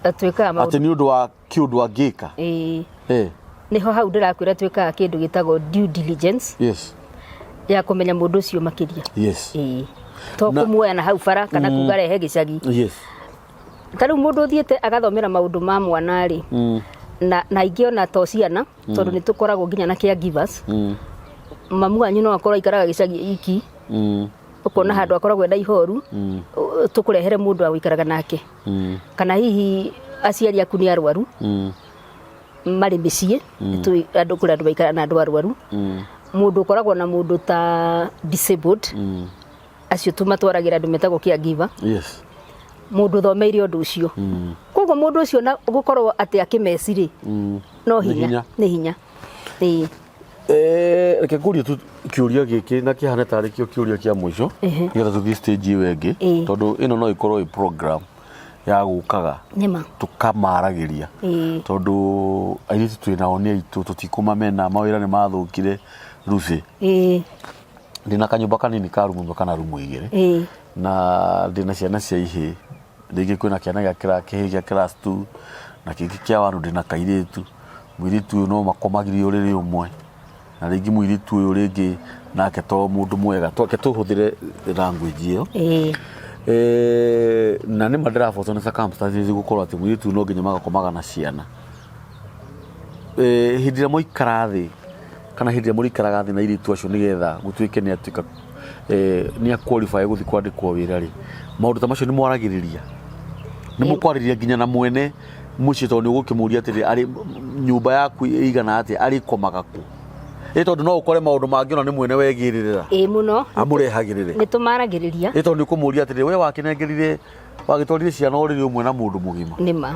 Twĩkaga maũndũ atĩ nĩ ũndũ wa kĩũndũ angĩka. Nĩho hau ndĩrakwĩra twĩkaga kĩndũ gĩtagwo due diligence. Ya kũmenya mũndũ ũcio makĩria. Ĩĩ, to kũmuoya na hau bara kana kuga rehe gĩcagi. Ta rĩu mũndũ ũthiĩte agathomera maũndũ ma mwana rĩ, na aingĩ ona to ciana, tondũ nĩ tũkoragwo nginya na caregivers. Mamu wanyu no akorwo aikaraga gĩcagi iki, ũkona handũ akoragwo ena ihoru, tũkũrehere mũndũ wa gũikaraga nake. Kana hihi aciari aku nĩ arwaru, marĩ mĩciĩ, andũ kũrĩ andũ maikaraga na andũ arwaru. Mũndũ ũkoragwo na mũndũ ta disabled, acio tũmatwaragĩra andũ metagwo caregiver. Mũndũ ũthomeire ũndũ ũcio. Koguo mũndũ ũcio na gũkorwo atĩ akĩmeci rĩ, no Nĩ hinya. Hinya. Nĩ hinya, ĩĩ. Reke ngũrie tu kĩũria gĩkĩ na kĩhane tarĩ kĩo kĩũria kĩa mũico, nĩgetha tũthiĩ stage ĩyo ĩngĩ, tondũ ĩno no ĩkorwo ĩ program ya gũkaga Nĩma. Tũkamaragĩria, tondũ airĩtu twĩ nao nĩ aitũ, tũtikũmamena, mawĩra nĩ mathũkire Lucy. Ndĩna kanyũmba kanini ka rumu ĩmwe kana rumu igĩrĩ, na ndĩna ciana cia ihĩĩ, rĩngĩ kwĩna kĩana gĩa kĩhĩĩ gĩa class 2 na kĩngĩ kĩa 1, ndĩna kairĩtu. Mũirĩtu ũyũ no makomagirie ũrĩrĩ ũmwe, na rĩngĩ mũirĩtu ũyũ rĩngĩ nake to mũndũ mwega, twake tũhũthĩre language ĩyo. Na nĩma ndĩrabotwo nĩ circumstances gũkorwo atĩ mũirĩtu ũyũ no nginya magakomaga na ciana. Hĩndĩ ĩrĩa mwaikara thĩ kana hĩndĩ ĩrĩa mũrĩikaraga thĩ na airĩtu acio nĩgetha gũtuĩke nĩ atuĩka nĩ a qualify gũthiĩ kwandĩkwo wĩra rĩ, maũndũ ta macio nĩ mwaragĩrĩria? Nĩ mũkwarĩrĩria nginya na mwene mũciĩ, tondũ nĩ ũgũkĩmũria atĩrĩ, arĩ nyũmba yaku ĩigana atĩa, arĩkomaga kũ? Ĩ tondũ no ũkore maũndũ mangĩ ona nĩ mwene wegĩrĩrĩra Ĩĩ mũno. Amũrehagĩrĩre. Nĩ tũmaragĩrĩria. Ĩ tondũ nĩ ũkũmũria atĩrĩ, we wakĩnengerire wagĩtwarire ciana ũrĩrĩ ũmwe na mũndũ mũgima? Nĩma.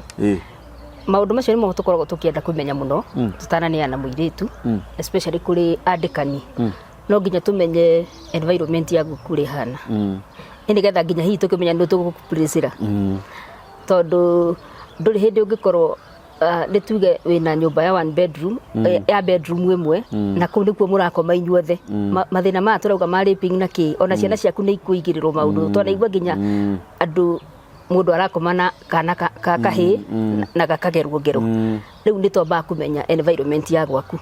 Maũndũ macio nĩmo tũkoragwo tũkĩenda kũmenya mũno tũtananeana mũirĩtu, especially kũrĩ andĩkani. No nginya tũmenye environment ya gũkũ ũrĩa ĩhana. Ĩ nĩgetha nginya hihi tũkĩmenya nũ tũgũkũpurĩcĩra, tondũ ndũrĩ hĩndĩ ũngĩkorwo nĩ tuge wĩna nyũmba ya one bedroom, ya bedroom ĩmwe, na kũu nĩkuo mũrakoma inyuothe. Mathĩna maya tũrauga ma raping na kĩ, ona ciana ciaku nĩ ikũigĩrĩrwo maũndũ. Twanaigua nginya andũ mũndũ arakoma na kana ka kahĩĩ na gakagerwo ngero. Rĩu nĩ twambaga kũmenya environment ya gwaku.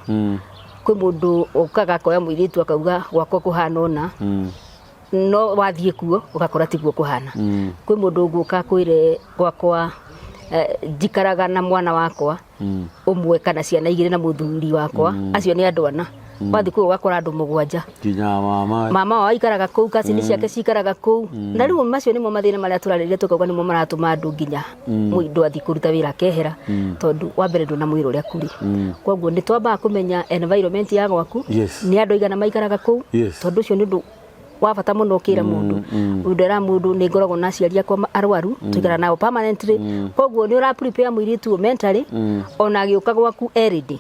Kwĩ mũndũ ũkaga akoya mũirĩtu akauga gwakwa kũhana ũna, no wathiĩ kuo ũgakora tiguo kũhana. Kwĩ mũndũ ũgũka akwĩre gwakwa njikaraga na mwana wakwa ũmwe kana ciana igĩrĩ na mũthuri wakwa, acio nĩ andũ ana. Wathiĩ kũu ũgakora andũ mũgwanja. Nginya mama. Mama wao aikaraga kũu, cousin ciake cikaraga kũu. Na rĩu macio nĩmo mathĩna marĩa tũrarĩrĩria, tũkauga nĩmo maratũma andũ nginya mũndũ athiĩ kũruta wĩra akehera, tondũ wa mbere ndũnamwĩra ũrĩa kũrĩ. Koguo nĩ twambaga kũmenya environment ya gwaku, nĩ andũ aigana maikaraga kũu, tondũ ũcio nĩ ũndũ wa bata mũno ũkĩra mũndũ. Ũndũ era mũndũ nĩ ngoragwo na aciari akwa arwaru, tũikara nao permanently. Koguo nĩ ũra prepare mũirĩtu ũyũ mentally, ona agĩũka gwaku e ready,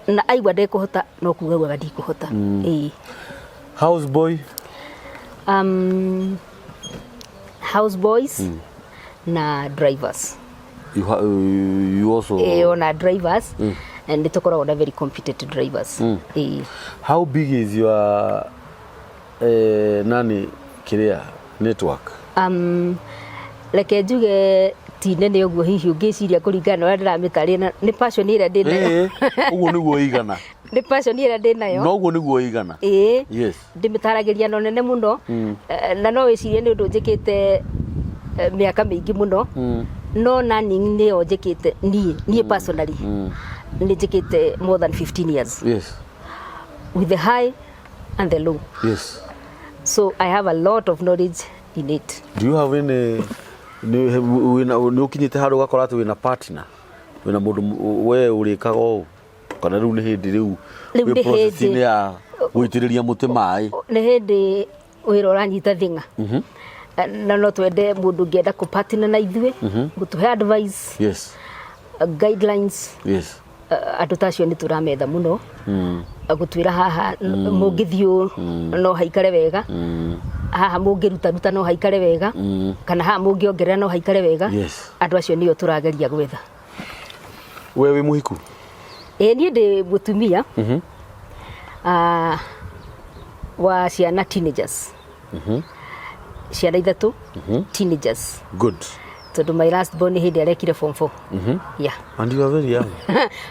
na aigua ndekũhota no kuga augaga ndikũhota. Ĩĩ. House boy. House boys na drivers. You also? Ĩĩ, ona drivers nĩ tũkoragwo na very competent drivers. Ĩĩ. How big is your nani kiria network? Reke njuge ti nene ũguo hihi ũngĩciria kũringana na ũrĩa ndĩramĩtarĩria, na nĩ passion ĩrĩa ndĩ nayo. Ĩĩ, ũguo nĩguo igana. Nĩ passion ĩrĩa ndĩ nayo. Noguo nĩguo igana. Ĩĩ. Ndĩmĩtaragĩria na ũnene mũno. Na no wĩcirie nĩ ũndũ njĩkĩte mĩaka mĩingĩ mũno, no nanning nĩyo njĩkĩte niĩ personally nĩ njĩkĩte more than 15 years with the high and the low. So I have a lot of knowledge in it. Do you have any, nĩ ũkinyĩte handũ ũgakora atĩ wĩna partner, wĩna mũndũ we ũrĩkaga ũũ, kana rĩu nĩ hĩndĩ rĩu Rĩu wĩ nĩ process-inĩ hĩndĩ. ya gũitĩrĩria mũtĩ maĩ? Nĩ hĩndĩ wĩra ũranyita thing'a, na no twende mũndũ ũngĩenda kũpartner na ithuĩ, gũtũhe advice, guidelines. Andũ ta acio nĩ tũrametha mũno, gũtwĩra haha mũngĩthiĩ ũũ no haikare wega, haha mũngĩrutaruta no haikare wega, kana haha mũngĩongerera no haikare wega. Andũ acio nĩo tũrageria gwetha. We wĩ mũhiku? Ĩĩ, niĩ ndĩ mũtumia wa ciana teenagers, ciana ithatũ teenagers. Tondũ my last born nĩ hĩndĩ arekire form 4. Yeah. And you are very young.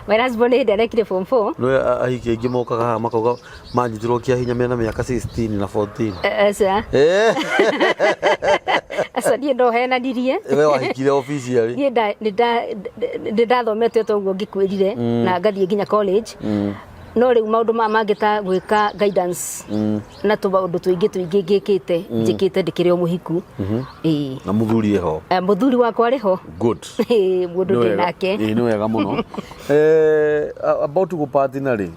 My last born nĩ hĩndĩ arekire form 4. Nĩ ahiki aingĩ mokaga haha makauga manyitirwo kĩa hinya mena mĩaka 16 na 14. Aca. Aca, niĩ no henanirie. We wahikire officially. Niĩ nĩ ndathomete ta ũguo ngĩkwĩrire na ngathiĩ nginya college, no rĩu maũndũ maya mangĩ ta gwĩka guidance na tũmaũndũ tũingĩ tũingĩ ngĩkĩte, njĩkĩte ndĩkĩrĩ o mũhiku, ĩĩ. Na mũthuri eho? Mũthuri wakwa arĩ ho. Good. Ĩĩ, mũndũ Nĩ ndĩ wega. nake. Ĩĩ, nĩ wega mũno. About gũpatina rĩ,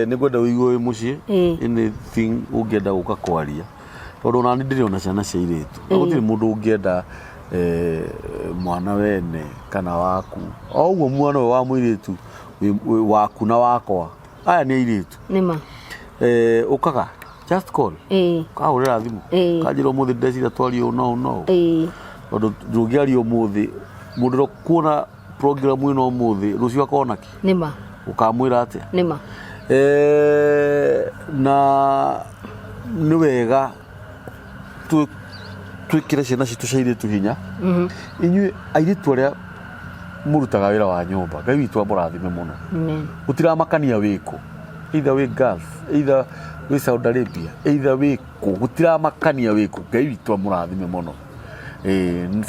nĩ ngwenda ũigue wĩ mũciĩ. Anything ũngĩenda gũka kwaria, tondũ onani ndĩrĩ ona ciana cia airĩtu na gũtirĩ mũndũ ũngĩenda mwana wene kana waku o ũguo, mwana ũyũ wa mũirĩtu waku na wakwa, aya nĩ airĩtu. Nĩma. Ũkaga just call, kahũrĩra thimũ, kanjĩra ũmũthĩ ndeciria twarie ũũ na ũũ na ũũ, tondũ ndũngĩaria ũmũthĩ mũndũ ũrĩa kuona program ĩno ũmũthĩ, rũciũ akona kĩ? Nĩma. Ũkamwĩra atĩa? Nĩma. Na nĩ wega twĩkĩre ciana citũ cia airĩtu hinya. Inyuĩ airĩtu arĩa mũrutaga wĩra wa nyũmba, Ngai witũ amũrathime mũno. Amen. Gũtiramakania wĩkũ, either wĩ Gulf, either wĩ Saudi Arabia, either wĩkũ, gũtiramakania wĩkũ, Ngai witũ amũrathime mũno.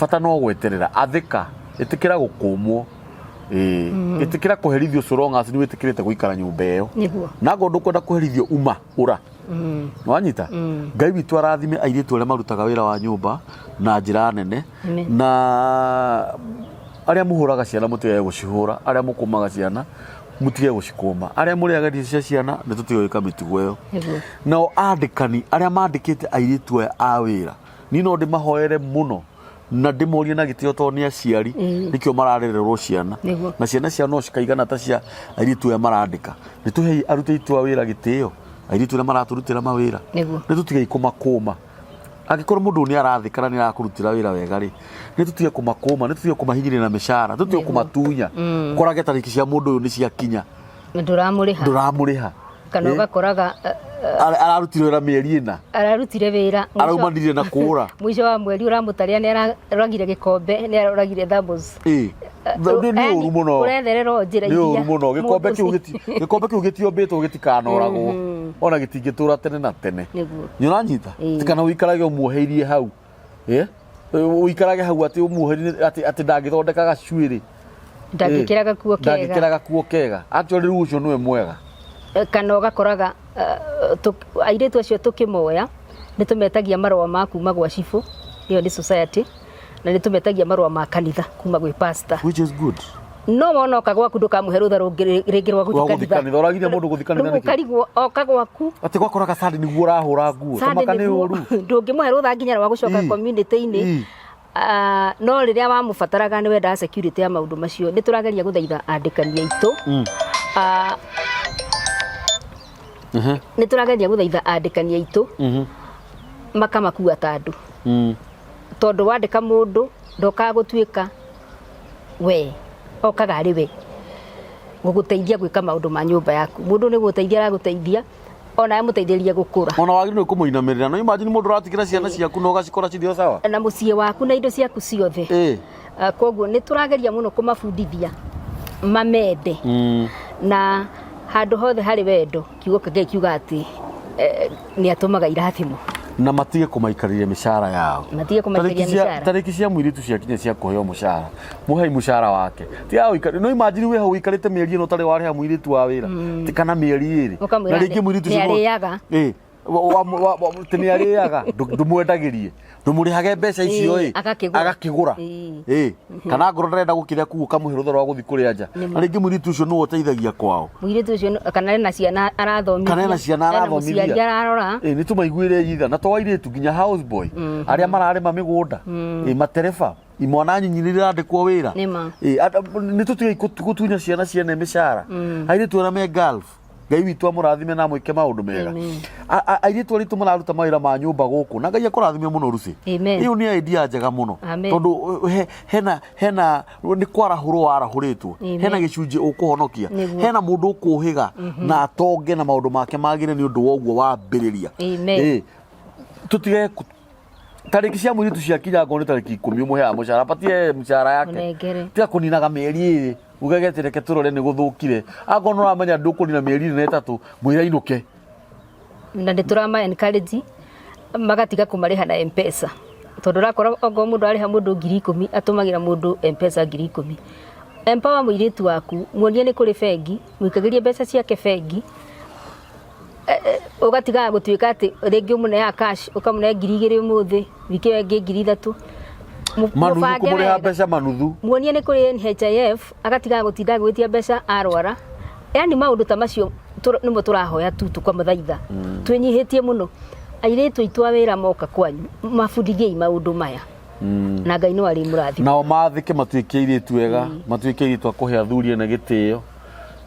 Bata no gweterera, athĩka, ĩtĩkĩra gũkũmwo, ĩtĩkĩra kũherithio so long as nĩ wĩtĩkĩrĩte gũikara nyũmba ĩyo. Na ngorwo ndũkwenda kũherithio, uma ũra wanyita. Ngai witũ arathime airĩtu arĩa marutaga wĩra wa nyũmba na njĩra nene. Amen. Na arĩa mũhũraga ciana, mũtige gũcihũra. Arĩa mũkũmaga ciana, mũtige gũcikũma. Arĩa mũrĩaga irio cia ciana, nĩ tũtige gwĩka mĩtugo ĩyo. Nao andĩkani arĩa mandĩkĩte airĩtu aya a wĩra, niĩ no ndĩmahoere mũno na ndĩmorie na gĩtĩo, tondũ nĩ aciari, nĩkĩo mararererwo ciana. Na ciana ciao no cikaigana ta cia airĩtu aya marandĩka. Nĩ tũhei aruti aitũ a wĩra gĩtĩo, airĩtu arĩa maratũrutĩra mawĩra. Nĩ tũtigei kũmakũma. Angĩkorwo mũndũ nĩ arathĩka na nĩ arakũrutĩra wĩra wega rĩ, nĩ tũtige kũmakũma, nĩ tũtige kũmahinyĩrĩria na mĩcara, tũtige kũmatunya, korage tarĩki cia mũndũ ũyũ nĩ ciakinya Ndũramũrĩha. Ndũramũrĩha. Kana ũgakoraga Ararutire wĩra mĩeri 4. Ararutire wĩra. Araumanire na kũra. Mũico wa mweri ũramũtarĩa nĩ aroragire gĩkombe, nĩ aroragire thermos. Nĩ ũru mũno. Ũretherera o njĩra Nĩ iria ũru mũno. Gĩkombe mũndũ kĩu gĩkombe kĩu gĩtiombĩtwo gĩtikanoragwo, ona gĩtingĩtũra tene na tene. Nĩ ũranyita? Kana ũikarage ũmuoheirie hau. Ũikarage hau atĩ ũmuoheirie atĩ ndangĩthondeka gacuĩrĩ. Ndangĩkĩra gakuo kega. Ndangĩkĩra gakuo kega. Actually rĩu ũcio nĩwe mwega. Kana ũgakoraga airĩtu acio tũkĩmoya nĩ tũmetagia marũa ma kuma gwa cibũ, ĩyo nĩ society, na nĩ tũmetagia marũa ma kanitha kuma gwĩ pastor. Which is good. No wona oka gwaku, ndũkamũhe rũtha rũngĩ rĩngĩ rwa Rwa gũthiĩ gũthiĩ kanitha. kanitha. Ũragiria mũndũ gũthiĩ kanitha Rĩu nĩkĩ? ũkarigwo oka gwaku. Atĩ gwakoraga Sunday nĩguo ũrahũra nguo. Sunday Tamaka nĩ nĩguo. ũru. Ndũngĩmũhe rũtha nginya rwa gũcoka community-inĩ. Ah, no rĩrĩa wamũbataraga nĩ wendaga security ya maũndũ macio. Nĩ tũrageria gũthaitha andĩkani aitũ. Ah, nĩ tũrageria gũthaitha andĩkani aitũ makamakua ta andũ, tondũ wandĩka mũndũ ndokaga gũtuĩka we, okaga arĩ we gũgũteithia gwĩka maũndũ ma nyũmba yaku. Mũndũ nĩ gũgũteithia aragũteithia, ona amũteithĩrĩria gũkũra. Ona wagĩrĩirwo nĩ kũmũinamĩrĩra. No imagine mũndũ ũratigĩra ciana ciaku na ũgacikora cirĩ o sawa. Na mũciĩ waku na indo ciaku ciothe. Ah, koguo nĩ tũrageria mũno kũmabundithia mamende, na handũ hothe harĩ wendo, kiugo kĩa Ngai kiuga atĩ nĩ atũmaga irathimo. Na matige kũmaikarĩria mĩcara yao. Matige kũmaikaria Tarĩki cia- mĩcara. Tarĩki cia mũirĩtu ciakinya cia kũheo mũcara, mũhei mũcara wake. Tiga ũikare, no imagine wĩ hau ũikarĩte mĩeri 4 ũtarĩ warĩha mũirĩtu wa wĩra, ti kana mĩeri 2. Ũkamwĩra Na rĩngĩ mũirĩtu nĩ ũcio arĩaga. Atĩ nĩ arĩaga, ndũmwendagĩrie, ndũmũrĩhage mbeca icio. Agakĩgũra. Agakĩgũra. Kana ngorwo ndarenda gũkĩrĩa kuu, ũkamũhe rũtha rwa gũthiĩ kũrĩa nja. Na rĩngĩ mũirĩtu ũcio nĩwe ũteithagia kwao. Mũirĩtu ũcio kana ena ciana arathomithia. Kana ena ciana Ena arathomithia. mũciari ararora. Nĩ tũmaiguĩre itha na to airĩtu, nginya house boy arĩa mararĩma mĩgũnda, matereba, imwana nyinyi nĩ irandĩkwo wĩra. Nĩma. Nĩ tũtige gũtunya ciana ciene mĩcara. Airĩtu arĩa me Gulf, Ngai witũ amũrathime na amwĩke maũndũ mega. Amen. Airĩtu arĩa mararuta mawĩra ma nyũmba gũkũ, na Ngai akũrathime mũno, Lucy. Amen. Ĩyo nĩ idea njega mũno. Amen. Tondũ hena nĩ kwarahũrwo warahũrĩtwo. Amen. Hena gĩcunjĩ ũkũhonokia. Hena mũndũ ũkũhĩga na atonge na maũndũ make magĩre nĩ ũndũ wa ũguo wambĩrĩria. Amen. Tũtige Tarĩki cia mũirĩtu ciakinya ngoro nĩ tarĩki 10 ũmũheaga mũcara, patie mĩcara yake. Mũnengere. Tiga kũninaga mĩeri 2 ugege atĩ reke tũrore nĩ gũthũkire. Akorwo nĩ ũramenya ndũkũnina mĩeri 2 na 3, mwĩre ainũke. Na nĩ tũrama encourage magatiga kũmarĩha na Mpesa, tondũ ũrakora okorwo mũndũ arĩha mũndũ 10,000, atũmagĩra mũndũ Mpesa 10,000. Empower mũirĩtu waku, muonie nĩ kũrĩ bengi, mũikagĩrie mbeca ciake bengi, ũgatigaga gũtuĩka atĩ rĩngĩ ũmũneaga cash, ũkamũne 2,000 ũmũthĩ, wiki ĩyo ĩngĩ 3,000. Manuthu Mũbange kũmũrĩha wega. Mbeca manuthu. Muonie nĩ kũrĩ NHIF, agatigaga gũtinda agĩgwĩtia mbeca arwara. Yani maũndũ ta macio nĩmo tũrahoya tu, tũkamũthaitha twĩnyihĩtie mũno. Airĩtu aitũ a wĩra moka kwanyu, mabundithiei maũndũ maya, na Ngai no arĩmũrathima. Nao mathĩke, matuĩke airĩtu ega, matuĩke airĩtu a kũhe athuri ene gĩtĩo.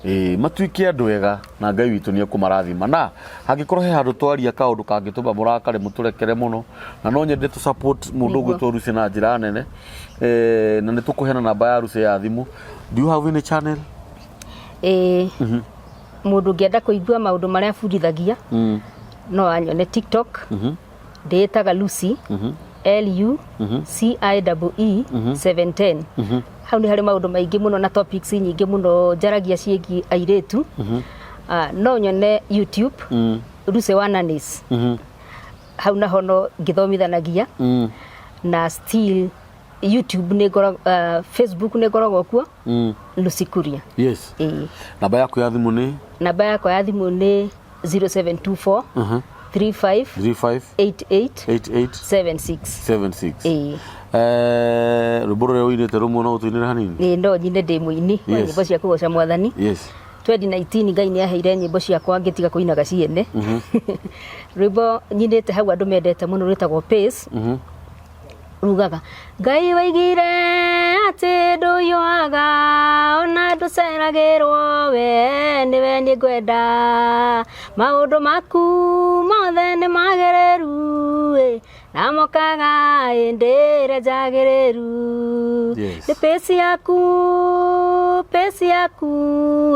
Ĩĩ, matuĩke andũ ega na Ngai witũ nĩ ekũmarathima. Na hangĩkorwo he handũ twaria kaũndũ kangĩtũma mũrakare, mũtũrekere mũno. Na no nyende tũ support mũndũ ũgwĩtwo Lucy na njĩra nene. Na nĩ tũkũheana namba ya Lucy ya thimũ. Do you have any channel? Ĩĩ, mũndũ ũngĩenda kũigua maũndũ marĩa bundithagia no anyone TikTok. Ndĩĩtaga Lucy, Lucie 710. Hau nĩ harĩ maũndũ maingĩ mũno na topics nyingĩ mũno njaragia ciĩgiĩ airĩtu. Ah, no nyone YouTube, Lucy wa Nannies. Hau naho no ngĩthomithanagia. Na still YouTube nĩ ngoragwo, Facebook nĩ ngoragwo kuo, Lucy Kuria. Ĩĩ. Namba yaku ya thimũ nĩ? Namba yakwa ya thimũ nĩ 0724 35 35 88 88 76. 76. Ĩĩ. Rwĩmbo rũrĩa ũinĩte rũmwe no ũtũinĩre hanini? Ĩĩ, no nyine, ndĩ mũini wa nyĩmbo cia kũgoca Mwathani. 2019 Ngai nĩ aheire nyĩmbo ciakwa, ngĩtiga kũinaga ciene. Rwĩmbo nyinĩte hau andũ mendete mũno rwĩtagwo Pace. Rugaga, Ngai waigire atĩ ndũhiũhaga ona ndũceragĩrwo, we nĩwe niĩ ngwenda, maũndũ maku mothe nĩ magĩrĩru ĩ, na mokaga hĩndĩ ĩrĩa njagĩrĩru. Nĩ pace yaku, pace yaku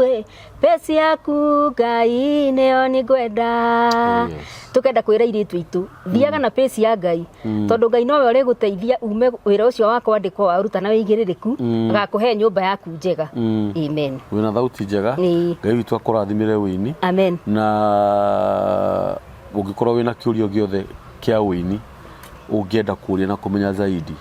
ĩ, pace yaku Ngai nĩyo niĩ ngwenda. Tũkenda kwĩra airĩtu aitũ, thiaga na pace ya Ngai, tondũ Ngai nowe ũrĩgũteithia ume wĩra ũcio wa kwandĩkwo waũruta na wĩigĩrĩrĩku, agakũhe nyũmba yaku njega. Amen. Wĩna thauti njega. Ngai witũ akũrathimĩre wĩini. Amen. Na ũngĩkorwo wĩna kĩũria gĩothe kĩa wĩini ũngĩenda kũria na kũmenya zaidi,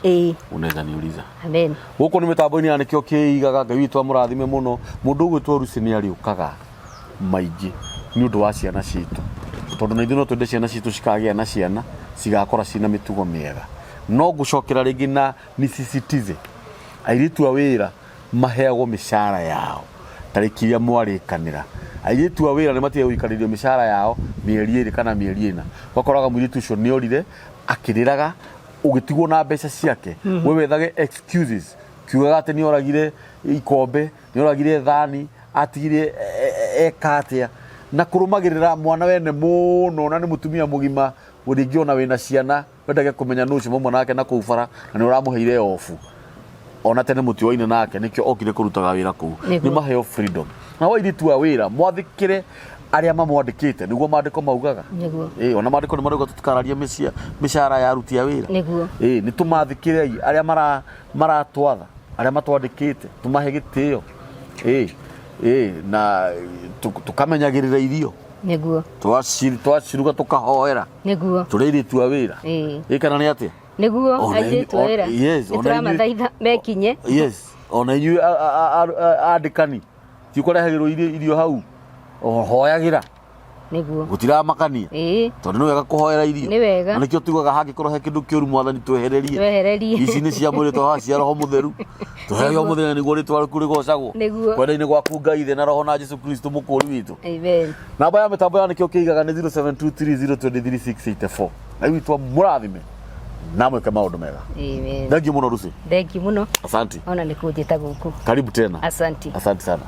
unaweza niuliza. Amen. Gũkũ nĩ mĩtambo-inĩ ya Nĩkĩo Kĩigaga. Ngai witũ amũrathime mũno. Mũndũ ũgwĩtwo Lucy nĩ arĩũkaga maingĩ nĩ ũndũ wa ciana citũ, tondũ na ithuĩ no twende ciana citũ cikagĩa na ciana cigakora ciĩna mĩtugo mĩega. No ngũcokera rĩngĩ na nisisitize, airĩtu a wĩra maheagwo mĩcara yao tarĩki iria mwarĩkanĩra. Airĩtu a wĩra nĩ matige gũikarĩrio mĩcara yao mĩeri 2 kana mĩeri 4, ũgakoraga mũirĩtu ũcio nĩ orire akĩrĩraga, ũgĩtigwo na mbeca ciake. We wethage excuses kiugaga atĩ nĩ oragire ikombe, nĩ oragire thani, atigire eka atĩa, na kũrũmagĩrĩra mwana wene mũno, na nĩ mũtumia mũgima rĩngĩ ona wĩna ciana, wendage kũmenya nũ ũcio mauma nake na kũu bara, na nĩ ũramũheire obu ona tene mũtioaine nake, nĩkĩo okire kũrutaga wĩra kũu. Nĩ maheo freedom. Nao airĩtu a wĩra mwathĩkĩre arĩa mamwandĩkĩte, nĩguo maandĩko maugaga. Ĩĩ, ona maandĩko nĩ marauga tũtikararie mĩcara ya aruti a wĩra. Ĩĩ, nĩ tũmathĩkĩrei arĩa maratwatha, arĩa matwandĩkĩte, tũmahe gĩtĩo. Ĩĩ, ĩĩ, na tũkamenyagĩrĩra irio. Twaciruga tũkahoera. Tũrĩ airĩtu a wĩra. Ĩĩ, kana nĩ atĩa? Nĩguo. Airĩtu a wĩra, nĩ tũramathaitha mekinye. Yes, ona inyuĩ andĩkani, ti ũkũrehagĩrwo irio hau, hoyagĩra. Gũtiramakania. Tondũ nĩ wega kũhoera irio. Nĩ wega. Na nĩkĩo tugaga hangĩkorwo he kĩndũ kĩũru, Mwathani twehererie. Twehererie. Ici nĩ cia mwĩrĩ, twahoya cia Roho Mũtheru tũheo mũthenya nĩguo rĩtwa rĩaku rĩgocagwo. Kwenda-inĩ gwaku Ngai Ithe na Roho na Jesu Kristo mũkũri witũ. Amen. Namba ya mĩtambo ya Nĩkĩo Kĩigaga nĩ 0723023684. Ngai witũ amũrathime na mwĩke maũndũ mega. Amen. Thank you mũno, Lucy. Thank you mũno. Asante. Ona nĩ kũnjĩta gũkũ. Karibu tena. Asante. Asante sana.